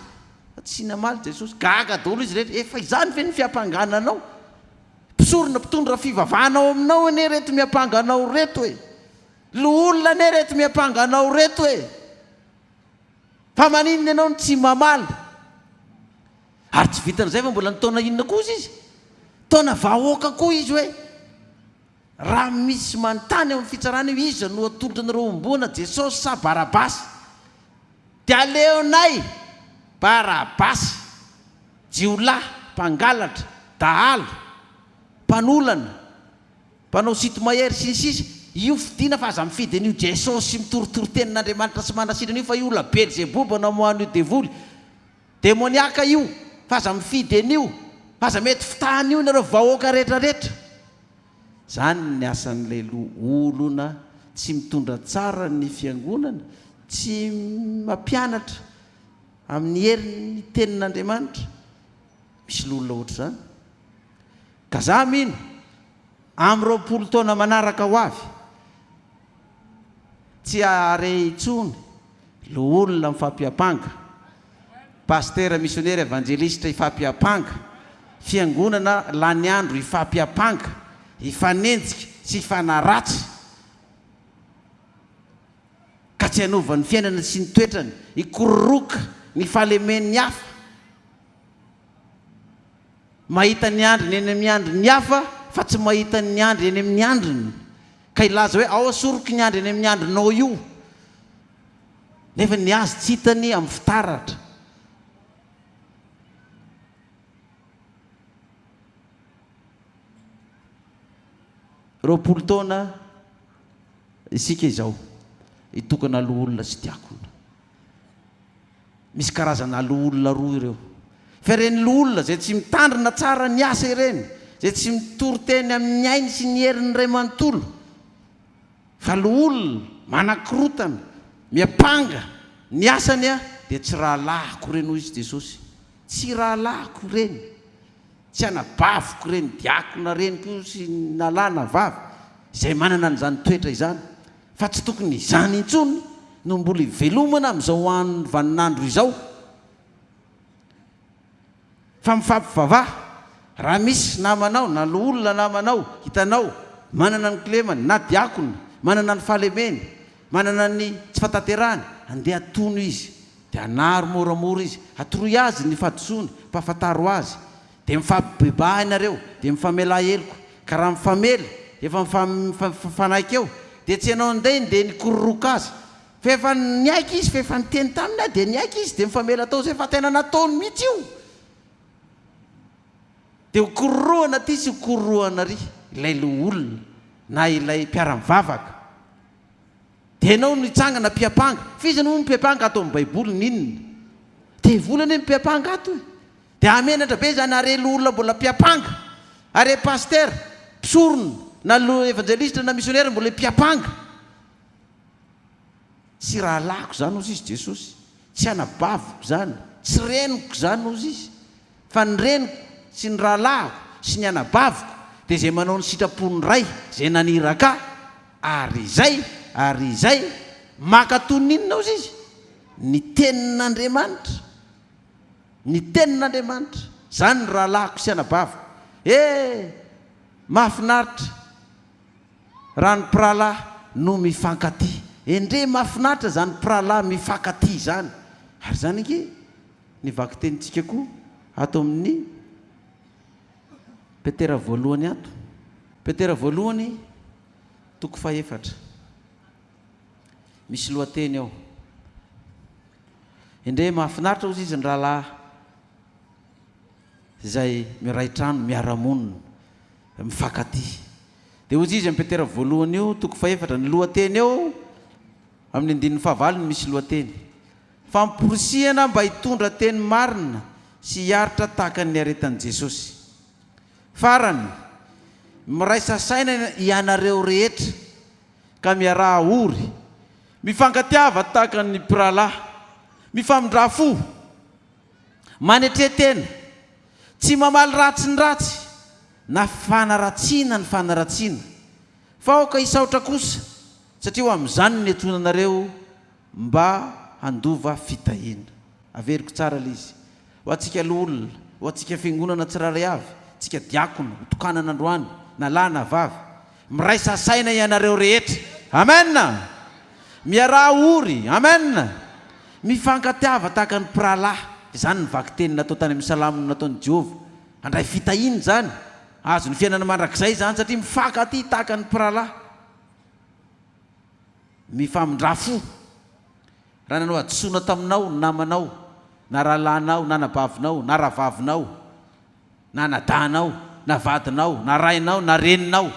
Speaker 2: Fa tsy namaly Jesosy. Gaga daholo izy rehetra, efa izany ve ny fiampangana anao? Mpisorona mpitondra fivavahana ao aminao anie reto miampanga anao reto e! Loholona anie reto miampanga anao reto e! Fa maninona ianao no tsy mamaly? Ary tsy vitan'izay fa mbola nitaona inona koa ozy izy? Nitaona vahoaka koa izy hoe raha misy manontany ao amin'ny fitsarana io iza no atolotra anareo homboana Jesosy sa Barabasy? Dia aleonay Barabasy! Jiolahy, mpangalatra, dahalo, mpanolana, mpanao sinto-mahery sy ny sisa Io fidiana fa aza mifidy an'io Jesosy mitoritory tenin'Andriamanitra sy manasitrana io fa io olona Belzeboba namoahan'io devoly demoniaka io fa aza mifidy an'io fa aza mety fitahana io nareo vahoaka rehetra rehetra. Zany ny asan'ilay loholona tsy mitondra tsara ny fiangonana, tsy mampianatra Amin'ny herin'ny tenin'Andriamanitra, misy loholona ohatr'izany. Ka za mino, amin'ny 20 taona manaraka ho avy, tsy hahare intsony loholona mifampiampanga, pasitera, misionera, evanjelisitra hifampiampanga, fiangonana lany andro hifampiampanga, hifanenjika sy hifanaratsy. Ka tsy hanova ny fiainana sy ny toetrany, hikororoka ny fahalemen'ny hafa, mahita ny andriny eny amin'ny andrin'ny hafa fa tsy mahita ny andry eny amin'ny andriny, ka hilaza hoe ao asoriko ny andry eny amin'ny andrinao io, nefa ny azy tsy hitany amin'ny fitaratra. 20 taona Isika izao, hitokana loholona sy diakona. Misy karazana loholona roa ireo. Fa ireny loholona izay tsy mitandrina tsara ny asa ireny, izay tsy mitory teny amin'ny ainy sy ny heriny iray manontolo, fa loholona manakorotana, miampanga ny asany dia tsy rahalahiko ireny hoy izy Jesosy. Tsy rahalahiko ireny. Tsy anabaviko ireny diakona ireny koa sy na lahy na vavy izay manana an'izany toetra izany. Fa tsy tokony izany intsony no mbola ivelomana amin'izao andro vaninandro izao. Fa mifampivavaha. Raha misy namanao na loholona namanao hitanao manana ny kilemany na diakona manana ny fahalemeny, manana ny tsy fahatanterahany, andeha atono izy. Dia anaro moramora izy. Atoroy azy ny fahadisoany, ampahafantaro azy. Dia mifampibebaha ianareo, dia mifamelà heloka. Ka raha mifamela, efa mifanaiky eo, dia tsy ianao indray no dia nikororoka azy. Fa efa niaiky izy, fa efa niteny taminy aho, dia niaiky izy, dia mifamela atao izay fa tena nataony mihitsy io. Dia ho kororohana aty sy ho kororohana ary ilay loholona na ilay mpiara-mivavaka. Dia ianao no hitsangana mpiampanga. Fa iza no moa mpiampanga ato amin'ny Baiboly n'inona? Devoly anie no mpiampanga ato e. Dia hahamenatra be izany are loholona mbola mpiampanga, are pasitera, mpisorona, na evanjelistra na misionera mbola mpiampanga. Tsy rahalahiko izany hozy izy Jesosy, tsy anabaviko izany, tsy reniko izany hozy izy, fa ny reniko sy ny rahalahiko sy ny anabaviko dia izay manao ny sitrapon'ny Ray izay naniraka ahy, ary izay, ary izay mankatò ny inona hozy izy? Ny tenin'Andriamanitra. Ny tenin'Andriamanitra. Izany ny rahalahiko sy anabaviko. Eh! Mahafinaritra raha ny mpirahalahy no mifankatia. Endrey mahafinaritra izany mpirahalahy mifankatia izany. Ary izany ange ny vakitenintsika koa ato amin'ny Petera voalohany ato. Petera voalohany toko fahefatra. Misy lohateny ao. Endrey mahafinaritra hozy izy ny rahalahy izay miray trano, miara-monina, mifankatia. Dia hozy izy amin'ny Petera voalohany io, toko fahefatra, ny lohateny eo amin'ny andininy fahavalo no misy lohateny. Famporisihana mba hitondra teny marina sy hiaritra tahaka ny niaretan'i Jesosy. Farany, miraisa saina ianareo rehetra ka miaraha ory. Mifankatiava tahaka ny mpirahalahy. Mifamindrà fo. Manetre tena. Tsy mamaly ratsy ny ratsy, na fanaratsiana ny fanaratsiana. Fa aoka hisaotra kosa, satria ho amin'izany no niantsoana anareo mba handova fitahiana. Averiko tsara ilay izy. Ho antsika loholona, ho antsika fiangonana tsirairay avy, tsika diakona, ho tokanana androany, na lahy na vavy. Miraisa saina ianareo rehetra. Amen! Miaraha ory. Amen! Mifankatiava tahaka ny mpirahalahy. Izany ny vakiteny natao tany amin'ny Salamo nataon'i Jehovah. Handray fitahiana izany. Hahazo ny fiainana mandrakizay izany satria mifankatia tahaka ny mpirahalahy. Mifamindrà fo. Raha nanao hadisoana taminao ny namanao, na rahalahinao, na anabavinao, na rahavavinao, na anadahinao, na vadinao, na rainao, na reninao,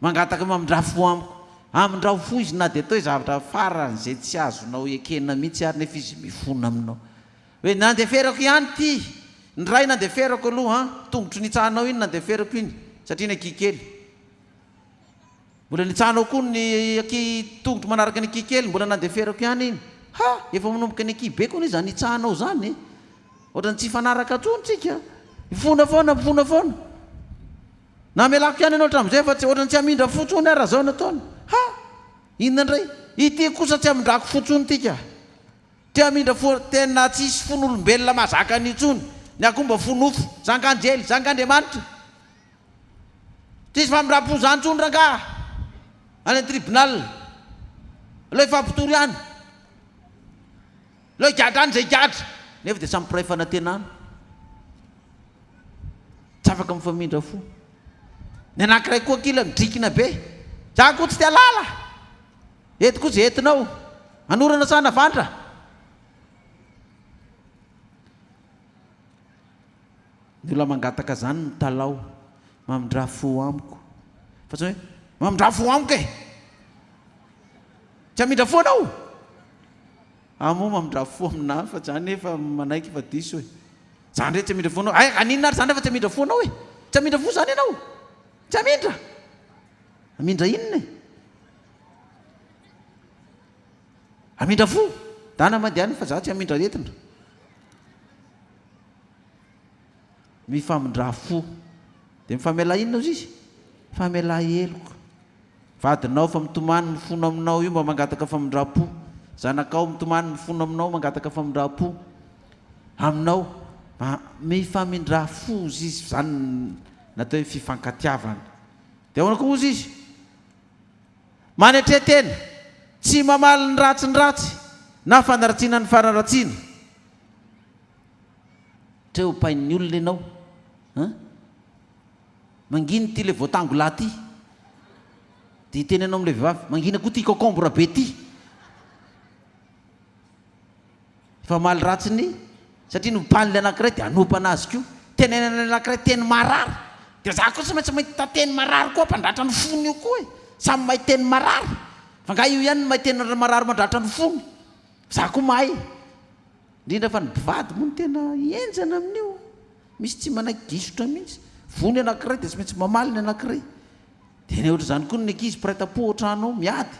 Speaker 2: mangataka mamindrà fo amiko. Amindrao fo izy na dia atao hoe zavatra faran'izay tsy azonao ekena mihitsy ary nefa izy mifona aminao. Hoe nandeferako ihany ity, ny ray nandeferako aloha an, tongotro nitsahanao iny nandeferako iny satria ny ankihy kely. Mbola nitsahanao koa ny aky tongotro manaraka ny aky kely, mbola nandeferako ihany iny. Ha! Efa manomboka ny aky be koa anie izany itsahanao izany e! Ohatran'ny tsy hifanaraka intsony tsika. Mifona foana, mifona foana. Namelako ihany ianao hatramin'izay fa tsy ohatran'ny tsy hamindra fo intsony aho raha izao no ataony. Ha! Inona indray? Ity kosa tsy hamindrako fo intsony ity ka. Te hamindra fo, tena tsisy fon'olombelona mahazaka an'io intsony. Ny ahy koa mba fo nofo. Zanak'anjely, zanak'Andriamanitra. Tsisy famindram-po zany tsony rangaha any an tribunal. Aleo hifampitory any. Aleo higadra any zay higadra. Nefa dia samy mpiray fanantenana. Tsy afaka mifamindra fo. Ny anankiray koa kila midrikina be. Za koa tsy te halala. Eto koa zay entinao. Hanorana sa hanavandra? Ny olona mangataka zany mitalaho, mamindrà fo amiko. Fa tsy hoe mamindrà fo amiko e! Tsy hamindra fo anao! Ah moa mamindrà fo aminà fa za nefa manaiky fa diso e! Za ndray tsy hamindra fo anao, hay haninona ary za ndray fa tsy hamindra fo anao e! Tsy hamindra fo zany ianao! Tsy hamindra! Hamindra inona e? Hamindra fo! Dana mandehana fa za tsy hamindra aretina. Mifamindrà fo. Dia mifamelà inona ozy izy? Mifamelà heloka. Vadinao fa mitomany mifono aminao io mba mangataka famindram-po. Zanakao mitomany mifono aminao mangataka famindram-po aminao. Mba mifamindrà fo ozy izy, zany no natao hoe fifankatiavana. Dia ahoana koa ozy izy? Manetre tena, tsy mamaly ny ratsy ny ratsy na fanaratsiana ny fanaratsiana. Treo pain'ny olona ianao an! Mangina ity le voatango lahy ty. Dia hiteny anao amin'ilay vehivavy, mangina koa ity concombre be ity. Efa mamaly ratsy ny, satria nompanin'ilay anankiray dia hanompana azy koa. Tenenana ilay anankiray teny marary. Dia za koa tsy maintsy mahita teny marary koa hampandratra ny fony io koa e. Samy mahay teny marary. Fa angaha io ihany no mahay teny marary mandratra ny fony. Za koa mahay. Indrindra fa ny mpivady moa no tena henjana amin'io. Misy tsy manaiky disotra mihitsy. Voa ny anankiray dia tsy maintsy mamaly ny anankiray. Dia ny ohatr'izany koa ny ankizy mpiray tampo ao an-trano ao miady.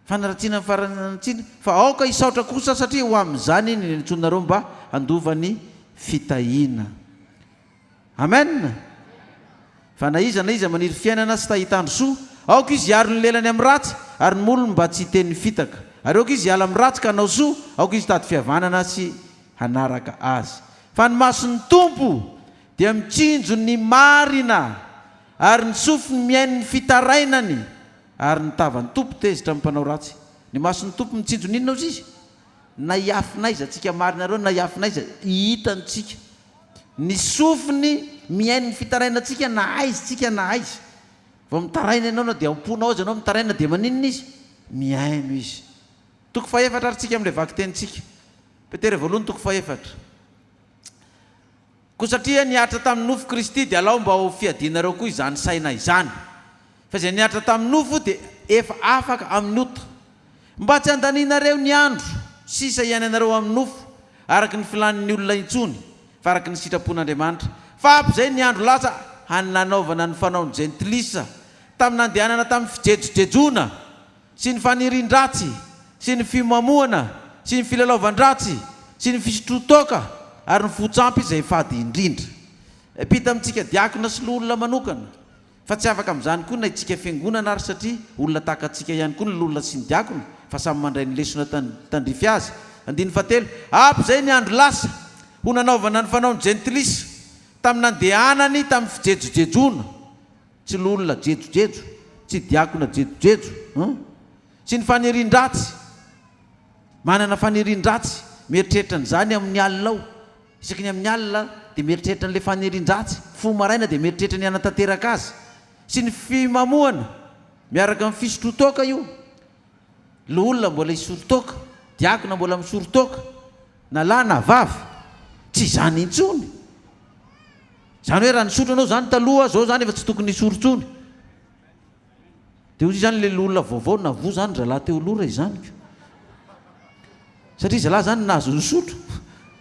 Speaker 2: Fanaratsiana ny farantsiana. Fa aoka hisaotra kosa satria ho amin'izany ny nantsoinareo mba handova ny fitahiana. Amen! Fa na iza na iza maniry fiainana sy ta hitandro soa, aoka izy hiaro ny lelany amin'ny ratsy, ary ny molony mba tsy hiteny fitaka. Ary aoka izy hiala amin'ny ratsy ka hanao soa, aoka izy hitady fihavanana sy hanaraka azy. Fa ny mason'ny Tompo dia mitsinjo ny marina, ary ny sofiny mihaino ny fitarainany, ary ny tavan'ny Tompo tezitra amin'ny mpanao ratsy. Ny mason'ny Tompo mitsinjo ny inona hozy izy? Na hiafina aiza antsika marina ireo, na hiafina aiza, hitantsika. Ny sofiny mihaino ny fitarainantsika na aiza tsika na aiza. Vao mitaraina ianao na dia ao am-ponao aza ianao mitaraina dia maninona izy? Mihaino izy. Toko fahefatra ary tsika amin'ilay vakitenintsika. Petera voalohany toko fahefatra. Koa satria nihatra tamin'ny nofo Kristy dia alao mba ho fiadianareo koa izany saina izany. Fa izay nihatra tamin'ny nofo dia efa afaka amin'ny ota. Mba tsy handanianareo ny andro sisa iainanareo amin'ny nofo, araka ny filàn'ny olona intsony, fa araka ny sitrapon'Andriamanitra. Fa ampy izay ny andro lasa nanaovana ny fanaon'ny jentilisa, tamin'ny nandehanana tamin'ny fijejojejoana, sy ny fanirian-dratsy, sy ny fimamoana, sy ny filalaovan-dratsy, sy ny fisotroan-toaka, ary ny fo-tsampy izay fady indrindra. Mpita amintsika diakona sy loholona manokana. Fa tsy afaka amin'izany koa na itsika fiangonana ary satria olona tahaka antsika ihany koa ny loholona sy ny diakona fa samy mandray ny lesona tandrify azy. Andininy fahatelo, Ampy izay ny andro lasa ho nanaovana ny fanaon'ny jentilisa tamin'ny nandehanany tamin'ny fijejojejoana, tsy loholona jejojejo, tsy diakona jejojejo, an! sy ny fanirian-dratsy. Manana fanirian-dratsy, mieritreritra an'izany amin'ny alina ao. Isaky ny amin'ny alina dia mieritreritra an'ilay fanirian-dratsy, mifoha maraina dia mieritreritra ny hanatanteraka azy. Sy ny fimamoana, miaraka amin'ny fisotroan-toaka io. Loholona mbola hisoro toaka, diakona mbola misoro toaka, na lahy na vavy. Tsy izany intsony. Izany hoe raha nisotro ianao izany taloha, izao izany efa tsy tokony hisoro intsony. Dia hoy izany ilay loholona vaovao, navoa izany zalahy teo aloha raha izany ko. Satria zalahy izany nahazo nisotro,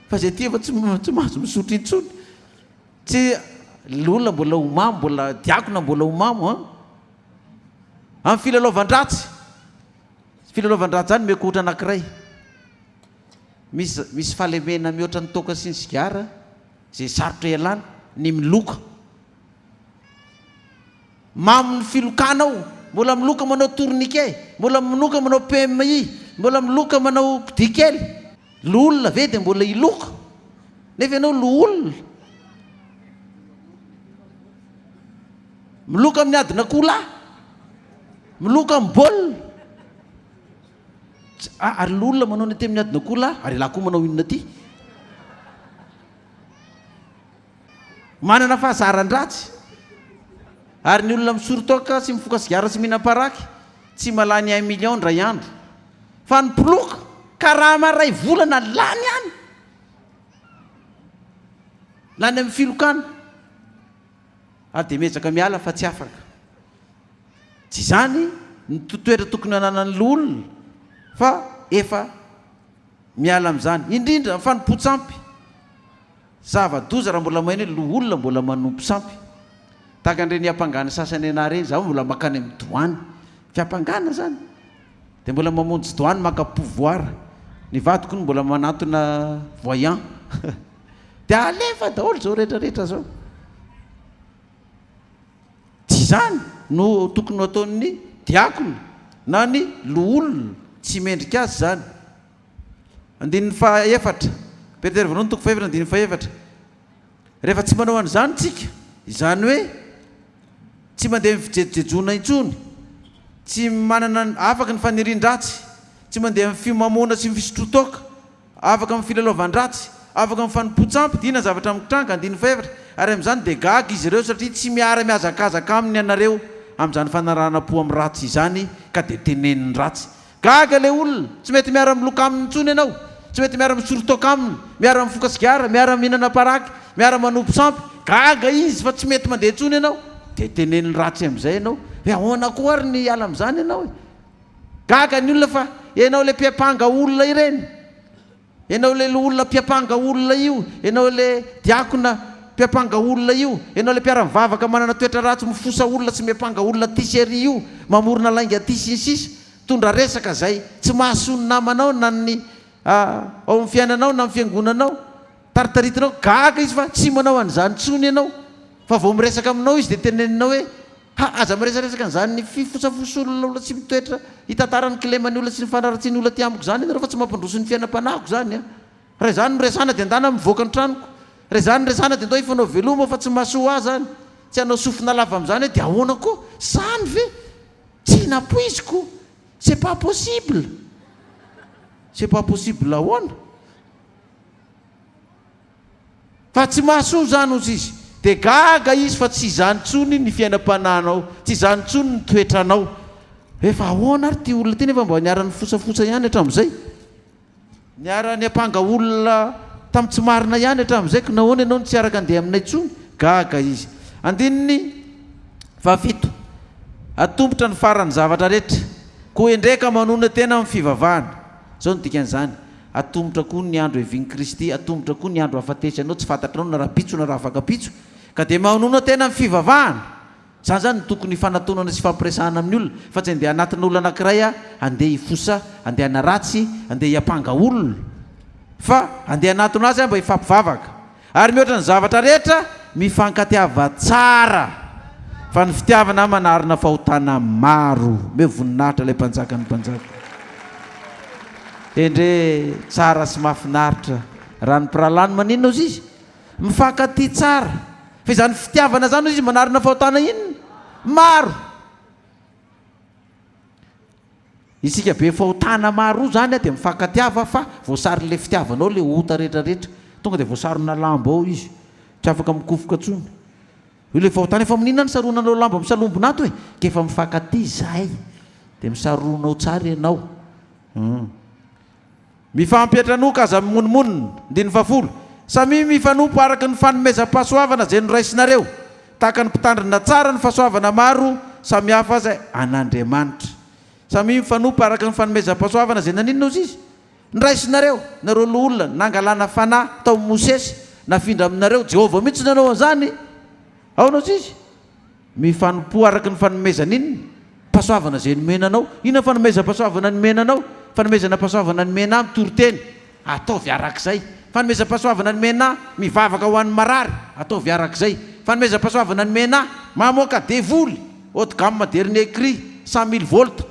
Speaker 2: fa izay aty efa tsy tsy mahazo misotro intsony. Tsy loholona mbola ho mamo, mbola diakona mbola ho mamo an. Amin'ny filalaovan-dratsy, filalaovan-dratsy izany omeko ohatra anankiray. Misy misy fahalemena mihoatra ny toaka sy ny sigara izay sarotra ialana, ny miloka. Mamo ny filokana ao, mbola miloka manao tourniquet, mbola miloka manao PMI, mbola miloka manao kodia kely. Loholona ve dia mbola hiloka? Nefa ianao loholona. Miloka amin'ny adin'akoholahy, miloka amin'ny baolina. Ary loholona manao ny aty amin'ny adin'akoholahy, ary ialahy koa manao inona aty? Manana fahazaran-dratsy. Ary ny olona misoro-toaka sy mifoka sigara sy mihinam-paraky, tsy mahalany un million indray andro. Fa ny mpiloka, karama iray volana lany any. Lany amin'ny filokana. Ary dia miezaka miala fa tsy afaka. Tsy izany ny toetra tokony hananan'ny loholona fa efa miala amin'izany. Indrindra ny fanompoan-tsampy. Zava-doza raha mbola maheno hoe loholona mbola manompo sampy. Tahaka an'ireny hiampangana sasany anah ireny, izaho mbola mankany amin'ny doany. Fiampangana izany. Dia mbola mamonjy doany maka pouvoir. Ny vadiko hono mbola manantona voyant. Dia alefa daholo izao rehetra rehetra izao. Tsy izany. no tokony ho ataon'ny diakona na ny loholona, tsy mendrika azy izany. Andininy fahaefatra, Petera voalohany toko fahefatra andininy fahefatra. Rehefa tsy manao an'izany tsika, izany hoe tsy mandeha amin'ny fijejojejoana intsony, tsy manana afaka ny fanirian-dratsy, tsy mandeha amin'ny fimamoana sy ny fisotroan-toaka, afaka amin'ny filalaovan-dratsy, afaka amin'ny fanompoan-tsampy, dia inona ny zavatra mitranga? Andininy fahefatra, Ary amin'izany dia gaga izy ireo satria tsy miara-mihazakazaka aminy ianareo amin'izany fanarahana-po amin'ny ratsy izany, ka dia teneniny ratsy. Gaga ilay olona, tsy mety miara-miloka aminy intsony ianao, tsy mety miara-misotro toaka aminy, miara-mifoka sigara, miara-mihinana paraky, miara-manompo sampy, gaga izy fa tsy mety mandeha intsony ianao, dia teneniny ratsy amin'izay ianao, hoe ahoana koa ary ny hiala amin'izany ianao e? Gaga ny olona fa ianao ilay mpiampanga olona ireny. Ianao ilay loholona mpiampanga olona io, ianao ilay diakona mpiampanga olona io, ianao ilay mpiara-mivavaka manana toetra ratsy mifosa olona sy miampanga olona aty sy ery io, mamorona lainga aty sy ny sisa Mitondra resaka izay tsy mahasoa ny namanao na ny ao amin'ny fiainanao na amin'ny fiangonanao. Taritaritinao, gaga izy fa tsy manao an'izany intsony ianao. Fa vao miresaka aminao izy dia teneninao hoe, Ha, aza miresaresaka an'izany fifosafosa olona olona tsy mitoetra hitantara ny kileman'ny olona sy ny fanaratsian'ny olona aty amiko izany ianareo fa tsy mampandroso ny fiainam-panahiko izany an! Raha izany no resahana dia ndana mivoaka ny tranoko. Raha izany no resahana dia ndao hifanao veloma fa tsy mahasoa ahy izany. Tsy hanao sofina lava amin'izany hoe dia ahoana koa? Izany ve? Tsy nampoiziko! C'est pas possible! C'est pas possible ahoana? Fa tsy mahasoa izany hozy izy. Dia gaga izy fa tsy izany intsony ny fiainam-panahinao, tsy izany intsony ny toetranao. Hoe fa ahoana ary ity olona ity nefa mba niara-nifosafosa ihany hatramin'izay? Niara-niampanga olona tamin'ny tsy marina ihany hatramin'izay, ko nahoana ianao no tsy araka handeha aminay intsony? Gaga izy. Andininy fahafito. Atombotra ny faran'ny zavatra rehetra. Koa endreka manonona tena amin'ny fivavahana. Izao no dikan'izany, Atomotra koa ny andro hiavian'i Kristy, atomotra koa ny andro hahafatesanao, tsy fantatrao na rahampitso na rahafakampitso, ka dia mahonona tena amin'ny fivavahana. Izany izany no tokony hifanatonana sy hifampiresahana amin'ny olona, fa tsy handeha hanatona olona anankiray aho, handeha hifosa, handeha hanaratsy, handeha hiampanga olona, fa handeha hanatona azy aho mba hifampivavaka. Ary mihoatra ny zavatra rehetra, mifankatiava tsara, fa ny fitiavana manarona fahotana maro. Omeo voninahitra ilay Mpanjakan'ny mpanjaka. Endre tsara sy mahafinaritra raha ny mpirahalahy no maninona ozy izy? Mifankatia tsara. Fa izany fitiavana izany ozy izy manarona fahotana inona? Maro. Isika be fahotana maro io zany dia mifankatiava fa voasarin'ilay fitiavanao ilay ota rehetra rehetra. Tonga dia voasarona lamba ao izy. Tsy afaka mikofoka intsony. Io ilay fahotana efa maninona ny saronanao lamba misalombona ato e? Ka efa mifankatia izahay dia misarona ao tsara ianao. Hum. Mifampiantranoa ka aza mimonomonona. Andininy fahafolo. Samia mifanompo araka ny fanomezam-pahasoavana izay noraisinareo, tahaka ny mpitandrina tsara ny fahasoavana maro samihafa izay an'Andriamanitra. Samia mifanompo araka ny fanomezam-pahasoavana izay naninona hozy izy? Noraisinareo, nareo loholona, nangalana fanahy tao amin'i Mosesy, nafindra aminareo, Jehovah mihitsy nanao an'izany. Ahoana hozy izy? Mifanompoa araka ny fanomezana inona? Pahasoavana izay nomena anao. Inona ny fanomezam-pahasoavana nomena anao? Fanomezana pahasoavana nomena ahy mitory teny. Ataovy arak'izay. Fanomezam-pahasoavana nomena ahy mivavaka ho an'ny marary. Ataovy arak'izay. Fanomezam-pahasoavana nomena ahy mamoaka devoly. Haute gamme dernier cri, 100000 volts.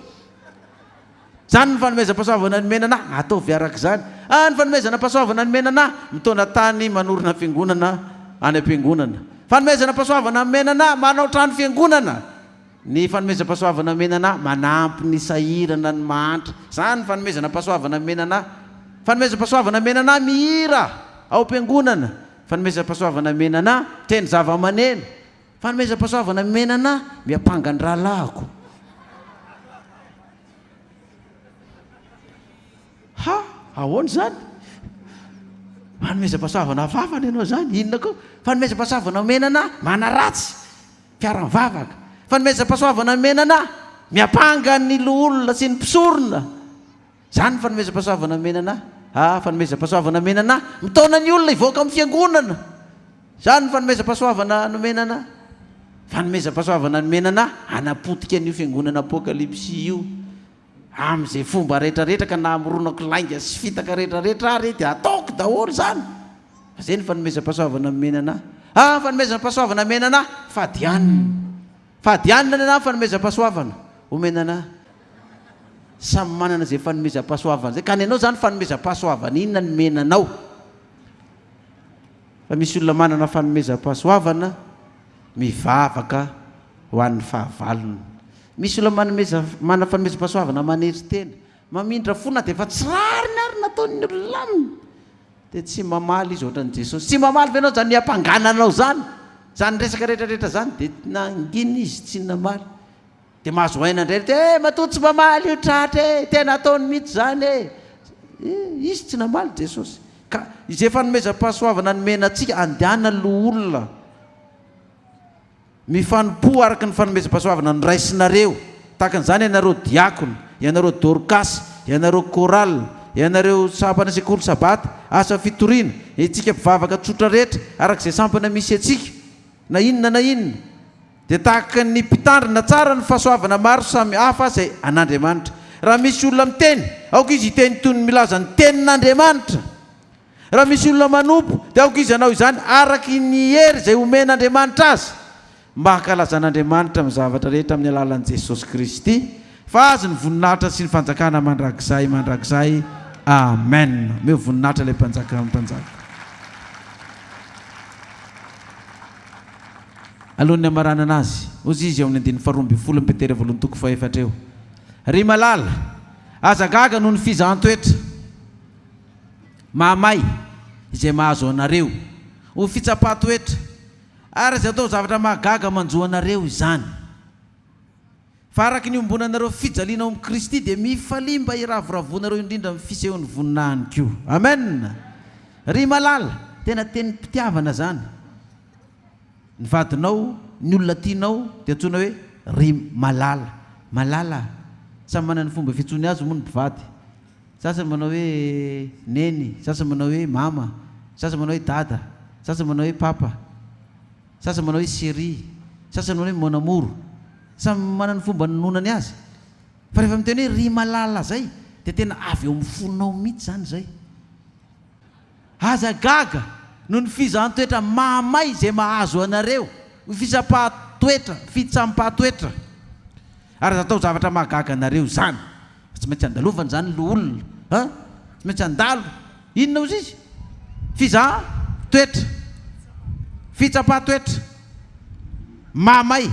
Speaker 2: Izany ny fanomezam-pahasoavana nomena anah, ataovy araka izany. Ah, ny fanomezana pahasoavana nomena anah, mitaona tany manorina fiangonana any am-piangonana. Fanomezana pahasoavana nomena anah, manao trano fiangonana. Ny fanomezam-pahasoavana nomena anah, manampy ny sahirana, ny mahantra. Izany ny fanomezana pahasoavana nomena anah. Fanomezam-pahasoavana nomena anah, mihira ao am-piangonana. Fanomezam-pahasoavana nomena anah, mitendry zava-maneno. Fanomezam-pahasoavana nomena anah, miampanga ny rahalahiko. Ha! Ahoana izany? Fanomezam-pahasoavana hafahafa ny anao izany. Inona koa? Fanomezam-pahasoavana omena anah, manaratsy, mpiara-mivavaka. Fanomezam-pahasoavana omena anah, miampanga ny loholona sy ny mpisorona. Izany ny fanomezam-pahasoavana omena anah. Ah, fanomezam-pahasoavana omena anah, mitaona ny olona hivoaka amin'ny fiangonana. Izany ny fanomezam-pahasoavana nomena anah. Fanomezam-pahasoavana nomena anah, hanapotika an'io fiangonana Apokalypsy io. Amin'izay fomba rehetrarehetra ka na hamoronako lainga sy fitaka rehetrarehetra ary dia ataoko daholo izany. Fa izay ny fanomezam-pahasoavana nomena anah. Ah, fanomezam-pahasoavana nomena anah, fady hanina. Fadianina ny anah ny fanomezam-pahasoavana omena anah. Samy manana izay fanomezam-pahasoavana izay. Ka ny anao izany fanomezam-pahasoavana inona no omena anao? Fa misy olona manana fanomezam-pahasoavana mivavaka ho an'ny fahavalony. Misy olona manomeza manana fanomezam-pahasoavana manery tena, mamindra fo na dia efa tsy rariny ary nataon'ny olona aminy. Dia tsy mamaly izy ohatran'i Jesosy. Tsy mamaly ve ianao izany niampangana anao izany? Izany resaka rehetra rehetra izany dia nangina izy tsy namaly. Dia mahazo aina indray ry eh matoa tsy mamaly io tratra e, tena ataony mihitsy izany e. Izy tsy namaly Jesosy. Ka izay fanomezam-pahasoavana nomena antsika andehana loholona. Mifanompoa araka ny fanomezam-pahasoavana noraisinareo. Tahaka an'izany ianareo diakona, ianareo Dorkasy, ianareo chorale, ianareo sampana sekoly sabata, asa fitoriana, isika mpivavaka tsotra rehetra, araka izay sampana misy antsika, na inona na inona, dia tahaka ny mpitandrina tsara ny fahasoavana maro samy hafa izay an'Andriamanitra. Raha misy olona miteny, aoka izy hiteny toy ny milaza ny tenin'Andriamanitra. Raha misy olona manompo, dia aoka izy hanao izany araka ny hery izay omen'Andriamanitra azy, mba hankalazan'Andriamanitra amin'ny zavatra rehetra amin'ny alalan'i Jesosy Kristy, fa Azy ny voninahitra sy ny fanjakana mandrakizay mandrakizay. Amen. Omeo voninahitra ilay Mpanjakan'ny mpanjaka. Alohan'ny hamaranana azy, hoy Izy eo amin'ny andininy faharoa ambin'ny folo amin'ny Petera voalohany toko fahefatra eo, Ry malala, aza gaga noho ny fizahan-toetra. Mahamay izay mahazo anareo ho fitsapan-toetra, ary aza atao zavatra mahagaga manjo anareo izany. Fa araka ny iombonanareo fijaliana ao amin'i Kristy, dia mifalia mba hiravoravoanareo indrindra amin'ny fisehon'ny voninahiny koa. Amen! Ry malala, tena tenim-pitiavana izany. Ny vadinao, ny olona tianao dia antsoina hoe ry malala. Malala! Samy manana ny fomba fiantsoany azy moa ny mpivady. Sasany manao hoe neny, sasany manao hoe mama, sasany manao hoe dada, sasany manao hoe papa, sasany manao hoe chérie, sasany manao hoe mon amour. Samy manana ny fomba nononany azy. Fa rehefa miteny hoe ry malala zay dia tena avy eo amin'ny fonao mihitsy zany zay. Aza gaga noho ny fizahan-toetra mahamay izay mahazo anareo, ho fitsapan-toetra, fitsapan-toetra. Ary aza atao zavatra mahagaga anareo izany. Fa tsy maintsy andalovana izany loholona a! Tsy maintsy handalo. Inona hozy izy? Fizahan-toetra. Fitsapan-toetra. Mahamay.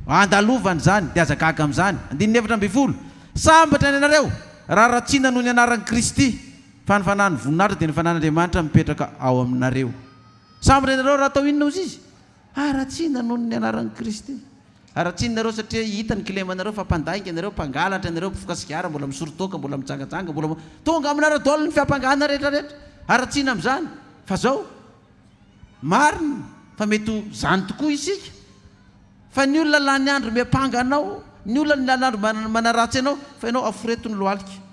Speaker 2: Andalovana izany, dia aza gaga amin'izany. Andininy 14. Sambatra ny anareo, raha ratsiana noho ny anaran'i Kristy. Fa ny fanahin'ny voninahitra dia ny fanahin'Andriamanitra mipetraka ao aminareo. Sambatra ianareo raha atao inona hozy izy? Haratsiana noho ny anaran'i Kristy. Haratsiana ianareo satria hita ny kilemanareo fa mpandainga ianareo, mpangalatra ianareo, mpifoka sigara, mbola misoro toaka, mbola mijangajanga, mbola tonga aminareo daholo ny fiampangana rehetra rehetra. Haratsiana amin'izany. Fa zao, marina fa mety ho izany tokoa isika. Fa ny olona lany andro miampanga anao, ny olona lany andro manaratsy anao, fa ianao aforeto ny lohalika.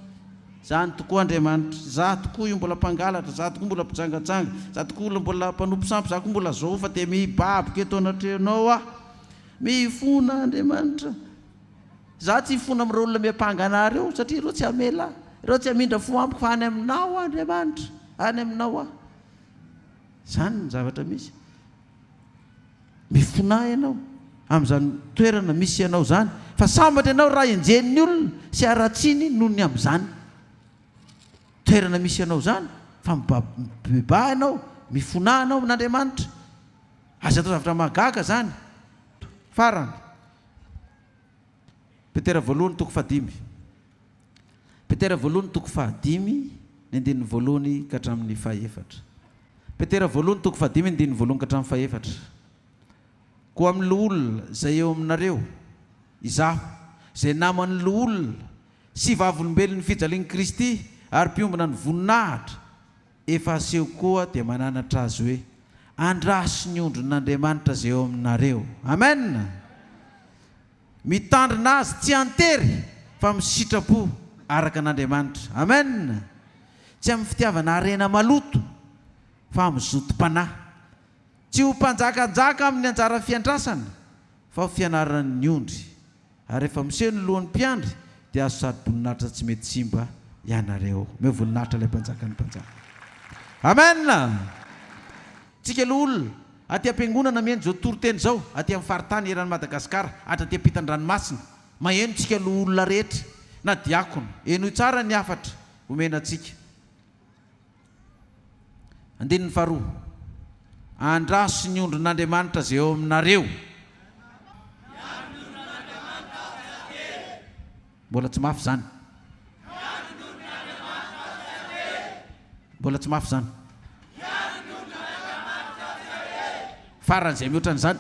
Speaker 2: Izany tokoa Andriamanitra, izaho tokoa io mbola mpangalatra, izaho tokoa mbola mpijangajanga, izaho tokoa olona mbola mpanompo sampy, izaho koa mbola zao fa dia mibaboka eto anatrehanao aho. Mifona Andriamanitra. Izaho tsy hifona amin'ireo olona miampanga anah ireo, satria ireo tsy hamela ahy, ireo tsy hamindra fo amiko fa any aminao aho Andriamanitra, any aminao aho. Izany ny zavatra misy. Mifonà ianao amin'izany toerana misy anao izany, fa sambatra ianao raha enjehin'ny olona sy haratsiany noho ny amin'izany toerana misy anao izany, fa mibebaha ianao, mifonà ianao amin'Andriamanitra. Aza atao zavatra mahagaga izany. Farany, Petera voalohany toko fahadimy. Petera voalohany toko fahadimy, ny andininy voalohany ka hatramin'ny fahefatra. Petera voalohany toko fahadimy andininy voalohany ka hatramin'ny fahefatra. Koa amin'ny loholona izay eo aminareo, izaho, izay naman'ny loholona sy vavolombelon'ny fijalian'i Kristy ary mpiombona ny voninahitra efa aseho koa dia mananatra azy hoe, Andraso ny ondrin'Andriamanitra izay eo aminareo. Amen! Mitandrina azy tsy an-tery fa amin'ny sitrapo araka an'Andriamanitra. Amen! Tsy amin'ny fitiavana harena maloto fa amin'ny zotom-panahy. Tsy ho mpanjakanjaka amin'ny anjara fiandrasana fa ho fianaran'ny ondry. Ary rehefa miseho ny lohan'ny mpiandry dia azo saro-boninahitra tsy mety simba ianareo. Omeo voninahitra ilay Mpanjakan'ny mpanjaka. Amen! Tsika loholona. Aty am-piangonana mihaino izao toriteny izao, aty amin'ny faritany eran'i Madagasikara, hatraty ampitan-dranomasina. Maheno tsika loholona rehetra, na diakona. Henoy tsara ny hafatra omena antsika. Andininy faharoa. Andraso ny ondrin'Andriamanitra izay eo aminareo. Mbola tsy mafy izany. Mbola tsy mafy izany. Faran'izay mihoatra an'izany.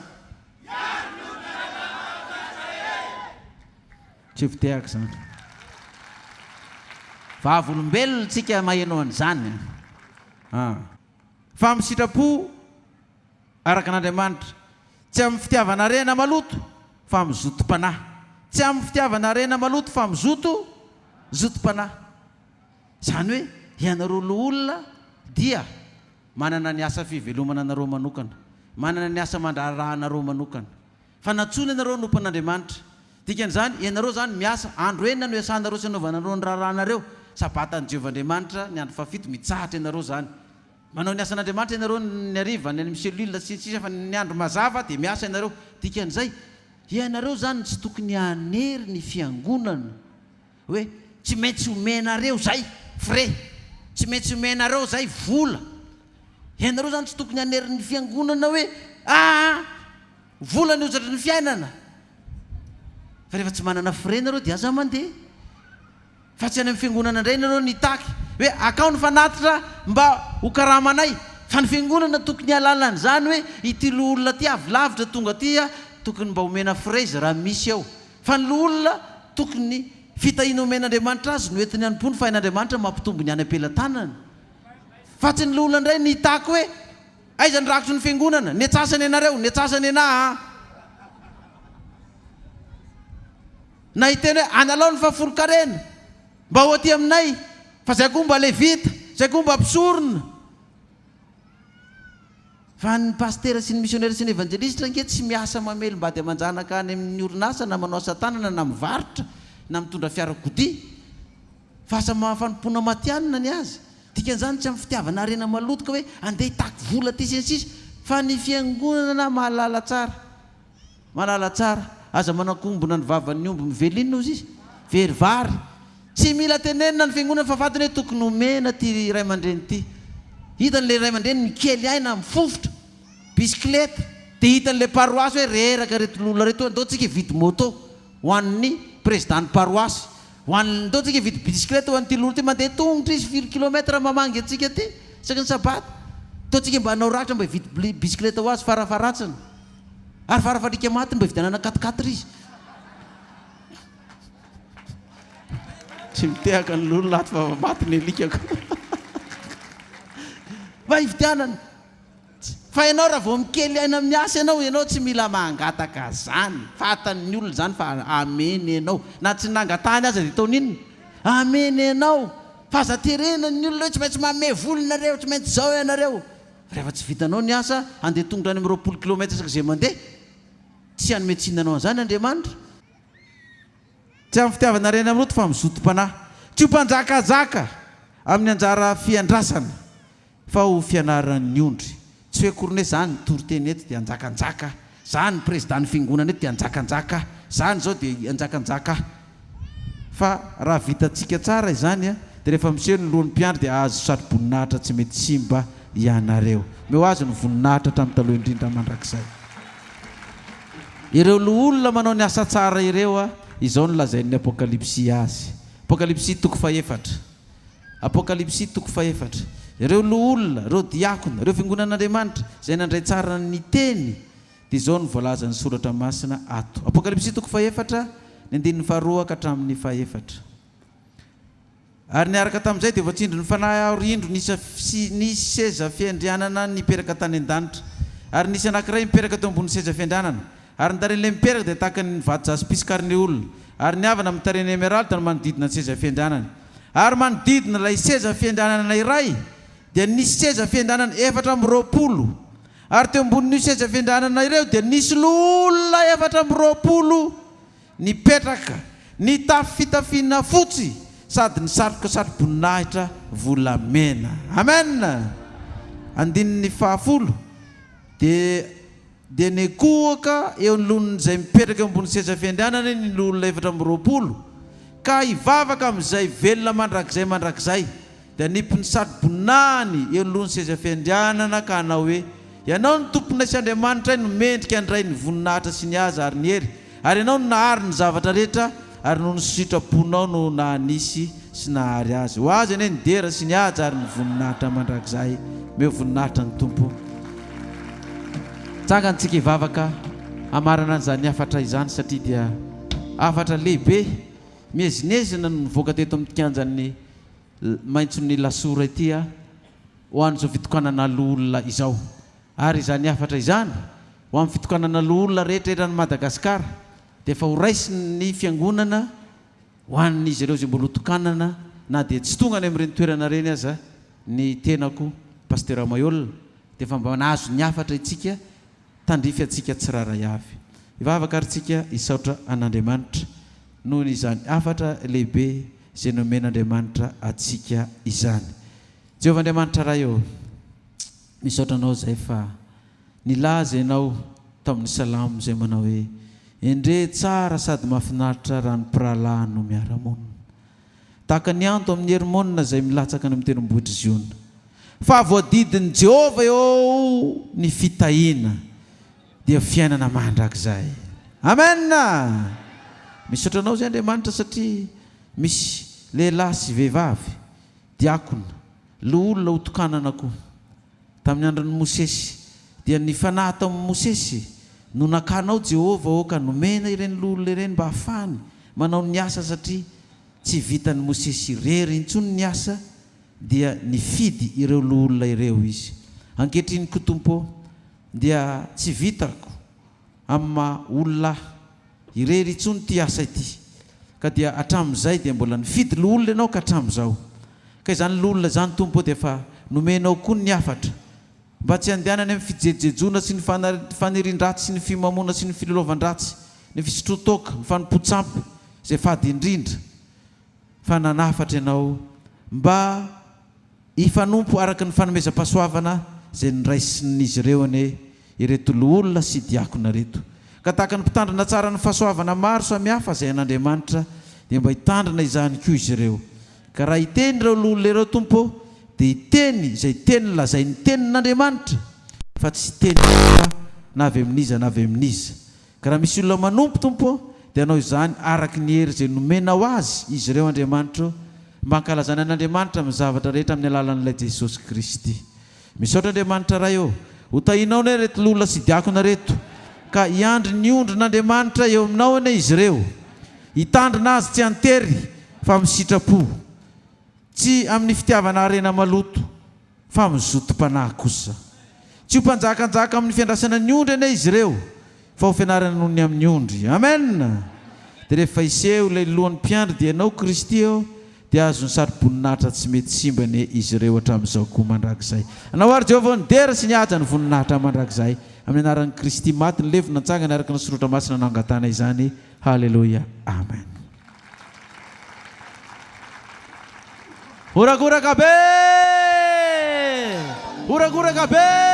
Speaker 2: Tsy fitehaka izany. Vavolombelona tsika maheno an'izany an. Fa amin'ny sitrapo araka an'Andriamanitra, tsy amin'ny fitiavana harena maloto, fa amin'ny zotom-panahy. Tsy amin'ny fitiavana harena maloto fa amin'ny zoto, zotom-panahy. Izany hoe ianareo loholona dia manana ny asa fivelomana anareo manokana, manana ny asa aman-draharahanareo manokana. Fa nantsoina ianareo hanompo an'Andriamanitra. Dikan'izany, ianareo izany miasa, andro enina no iasanareo sy anaovanareo ny raharahanareo, Sabatan'i Jehovah Andriamanitra ny andro fahafito, mitsahatra ianareo izany. Manao ny asan'Andriamanitra ianareo ny hariva, any amin'ny cellule sy ny sisa fa ny andro mazava dia miasa ianareo. Dikan'izay, ianareo izany tsy tokony hanery ny fiangonana. Hoe tsy maintsy omenareo zay frais, tsy maintsy omenareo zay vola. Ianareo zany tsy tokony hanery ny fiangonana hoe aa vola ny hozatry ny fiainana. Fa rehefa tsy manana frais nareo dia aza mandeha. Fa tsy any amin'ny fiangonana indray nareo no hitaky hoe akao ny fanatitra mba ho karamanay. Fa ny fiangonana tokony hahalala an'izany hoe ity loholona ity avy lavitra tonga aty tokony mba omena frais izy raha misy eo. Fa ny loholona tokony fitahiana omen'Andriamanitra azy no entiny hanompoany fa hain'Andriamanitra mampitombo ny any am-pelatanany. Fa tsy ny loholona indray no hitaky hoe aiza ny rakitry ny fiangonana, ny antsasany anareo, ny antsasany anah an! Na hiteny hoe analao ny fahafolon-karena mba ho aty aminay fa zay koa mba levita, zay koa mba mpisorona. Fa ny pasitera sy ny misionera sy ny evanjelistra ange tsy miasa mamelom-bady aman-janaka any amin'ny orinasa na manao asa tanana na mivarotra na mitondra fiarakodia fa asa fanompoana matihanina ny azy. Dikan'izany tsy amin'ny fitiavana harena maloto ka hoe andeha hitaky vola aty sy ny sisa fa ny fiangonana mahalala tsara. Mahalala tsara. Aza manakombona ny vavan'ny omby mively inona ozy izy? Very vary. Tsy mila tenenina ny fiangonana fa fantany hoe tokony homena ity ray aman-dreny ity. Hitany ilay ray aman-dreny mikely aina, mifofotra, bisikileta. Dia hitan'ilay paroasy hoe reraka ireto loholona ireto, andao tsika hividy moto ho an'ny président-n'ny paroasy. Ho an'ny, ndao tsika hividy bisikileta ho an'ity loholona ity, mandeha tongotra izy firy kilomètre mamangy antsika aty isaky ny sabata. Ndao tsika mba hanao ratra mba hividy bisikileta ho azy farafaharatsiny. Ary farafalika maty mba hividianana quatre quatre izy. Tsy mitehaka ny lolo lahy fa maty ny alikako. Mba hividianana. Fa ianao raha vao mikely aina miasa ianao, ianao tsy mila mangataka zany. Fatan'ny olona zany fa ameny ianao. Na tsy nangatahany aza dia ataony inona? Ameny ianao. Fa aza terena ny olona hoe tsy maintsy manome vola nareo, tsy maintsy zao ianareo. Rehefa tsy vitanao ny asa, handeha tongotra any amin'ny 20 kilomètre isaky izay mandeha. Tsy hanome tsiny anao an'izany Andriamanitra. Tsy amin'ny fitiavana harena miroto fa amin'ny zotom-panahy. Tsy ho mpanjakazaka amin'ny anjara fiandrasana fa ho fianaran'ny ondry. Tsy hoe akory ny hoe za nitory teny eto dia hanjakanjaka, za ny président-n'ny fiangonana eto dia hanjakanjaka, za ny izao dia hanjakanjaka. Fa raha vitantsika tsara izany, dia rehefa miseho ny lohan'ny mpiandry dia hahazo satroboninahitra tsy mety simba ianareo. Omeo azy ny voninahitra hatramin'ny taloha indrindra mandrakizay. Ireo loholona manao ny asa tsara ireo, izao no lazain'ny Apokalypsy azy. Apokalypsy toko fahefatra. Apokalypsy toko fahefatra. Ireo loholona, ireo diakona, ireo fiangonan'Andriamanitra izay nandray tsara ny teny, Dia izao no voalazan'ny Soratra Masina ato. Apokalypsy toko fahefatra, ny andininy faharoa ka hatramin'ny fahefatra. Ary niaraka tamin'izay dia voatsindrin'ny Fanahy aho, ry indro nisy nisy seza fiandrianana niperaka tany an-danitra. Ary nisy anankiray niperaka teo ambonin'ny seza fiandrianana. Ary ny tarehin'ilay miperaka dia tahaka ny vato jaspy sy karneola. Ary ny avana amin'ny tarehiny emeralda no manodidina ny seza fiandrianany. Ary manodidina ilay seza fiandrianana iray dia nisy seza fiandrianana 24. Ary teo ambonin'io seza fiandrianana ireo dia nisy loholona 24 nipetraka, nitafy fitafiana fotsy sady nisatroka satroboninahitra volamena. Amen! Andininy fahafolo. Dia dia nikohoka eo anoloan'izay mipetraka eo ambony seza fiandrianana ny loholona 24, ka hivavaka amin'izay velona mandrakizay mandrakizay. Dia hanipy ny satroboninahiny eo anoloan'ny seza fiandrianana ka hanao hoe, Ianao no Tomponay sy Andriamanitray no mendrika handray ny voninahitra sy ny haza ary ny hery, ary Ianao no nahary ny zavatra rehetra, ary noho ny sitraponao no nahanisy sy nahary azy. Ho Azy anie ny dera sy ny haja ary ny voninahitra mandrakizay. Omeo voninahitra ny Tompo. Tsangano tsika hivavaka hamarana an'izany hafatra izany satria dia hafatra lehibe miezinezina no nivoaka teto amin'ny kianjan'ny Maitson'ny Lasora ity ho an'izao fitokanana loholona izao. Ary izany hafatra izany ho amin'ny fitokanana loholona rehetra eran'i Madagasikara dia efa ho raisin'ny fiangonana ho an'izy ireo izay mbola ho tokanana na dia tsy tonga any amin'ireny toerana ireny aza ny tenako Pasitera Maihol dia efa mba nahazo ny hafatra itsika tandrify antsika tsirairay avy. Hivavaka ary tsika hisaotra an'Andriamanitra noho izany hafatra lehibe izay nomen'Andriamanitra antsika izany. Jehovah Andriamanitra Ray ô, misaotra Anao izahay fa nilaza Ianao tamin'ny Salamo izay manao hoe, Endrey tsara sady mahafinaritra raha ny mpirahalahy no miara-monina. Tahaka ny ando amin'ny Hermona izay milatsaka any amin'ny tendrombohitr'i Ziona. Fa voadidin'i Jehovah eo ny fitahiana, dia fiainana mandrakizay. Amen! Misaotra Anao izay Andriamanitra satria misy lehilahy sy vehivavy, diakona, loholona hotokanana koa. Tamin'ny andron'i Mosesy, dia ny Fanahy tao amin'i Mosesy no nakanao Jehovah ô ka nomena ireny loholona ireny mba hahafahany manao ny asa satria tsy vitan'i Mosesy irery intsony ny asa dia nifidy ireo loholona ireo izy. Ankehitriny koa Tompo ô dia tsy vitako amin'ny maha olona ahy irery intsony ity asa ity ka dia hatramin'izay dia mbola nifidy loholona ianao ka hatramin'izao ka izany loholona izany Tompo ô dia efa nomenao koa ny hafatra mba tsy handehanany amin'ny fijejojejoana sy ny fanirian-dratsy sy ny fimamoana sy ny filalaovan-dratsy ny fisotroan-toaka ny fanompoan-tsampy izay fady indrindra fa nanafatra ianao mba Hifanompo araka ny fanomezam-pahasoavana izay noraisin'izy ireo anie ireto loholona sy diakona ireto. Ka tahaka ny mpitandrina tsara ny fahasoavana maro samihafa izay an'Andriamanitra, dia mba hitandrina izany koa izy ireo. Ka raha hiteny ireo loholona ireo, Tompo ô, dia hiteny izay teny lazain'ny Tenin'Andriamanitra, fa tsy hiteny hafa na avy amin'iza na avy amin'iza. Ka raha misy olona manompo, Tompo ô, dia hanao izany araka ny hery izay nomenao azy izy ireo, Andriamanitra ô, mba hankalazana an'Andriamanitra amin'ny zavatra rehetra amin'ny alalan'ilay Jesosy Kristy. Misaotra Andriamanitra Ray ô, ho tahinao anie ireto loholona sy diakona ireto, ka hiandry ny ondrin'Andriamanitra eo aminao anie izy ireo, hitandrina azy tsy an-tery fa amin'ny sitrapo, tsy amin'ny fitiavana harena maloto, fa amin'ny zotom-panahy kosa. Tsy ho mpanjakanjaka amin'ny fiandrasana ny ondry anie izy ireo, fa ho fianarana noho ny amin'ny ondry. Amen! Dia rehefa hiseho ilay Lohan'ny mpiandry, dia Ianao, Kristy ô, dia hahazo ny saroboninahitra tsy mety simba anie izy ireo hatramin'izao koa mandrakizay. Anao àry, Jehovah, ny dera sy ny haja, ny voninahitra mandrakizay. Amin'ny anaran'i Kristy maty, nilevina, nitsangana araka ny Soratra Masina no angatahana izany. Haleloia. Amen. Horakoraka be! Horakoraka be!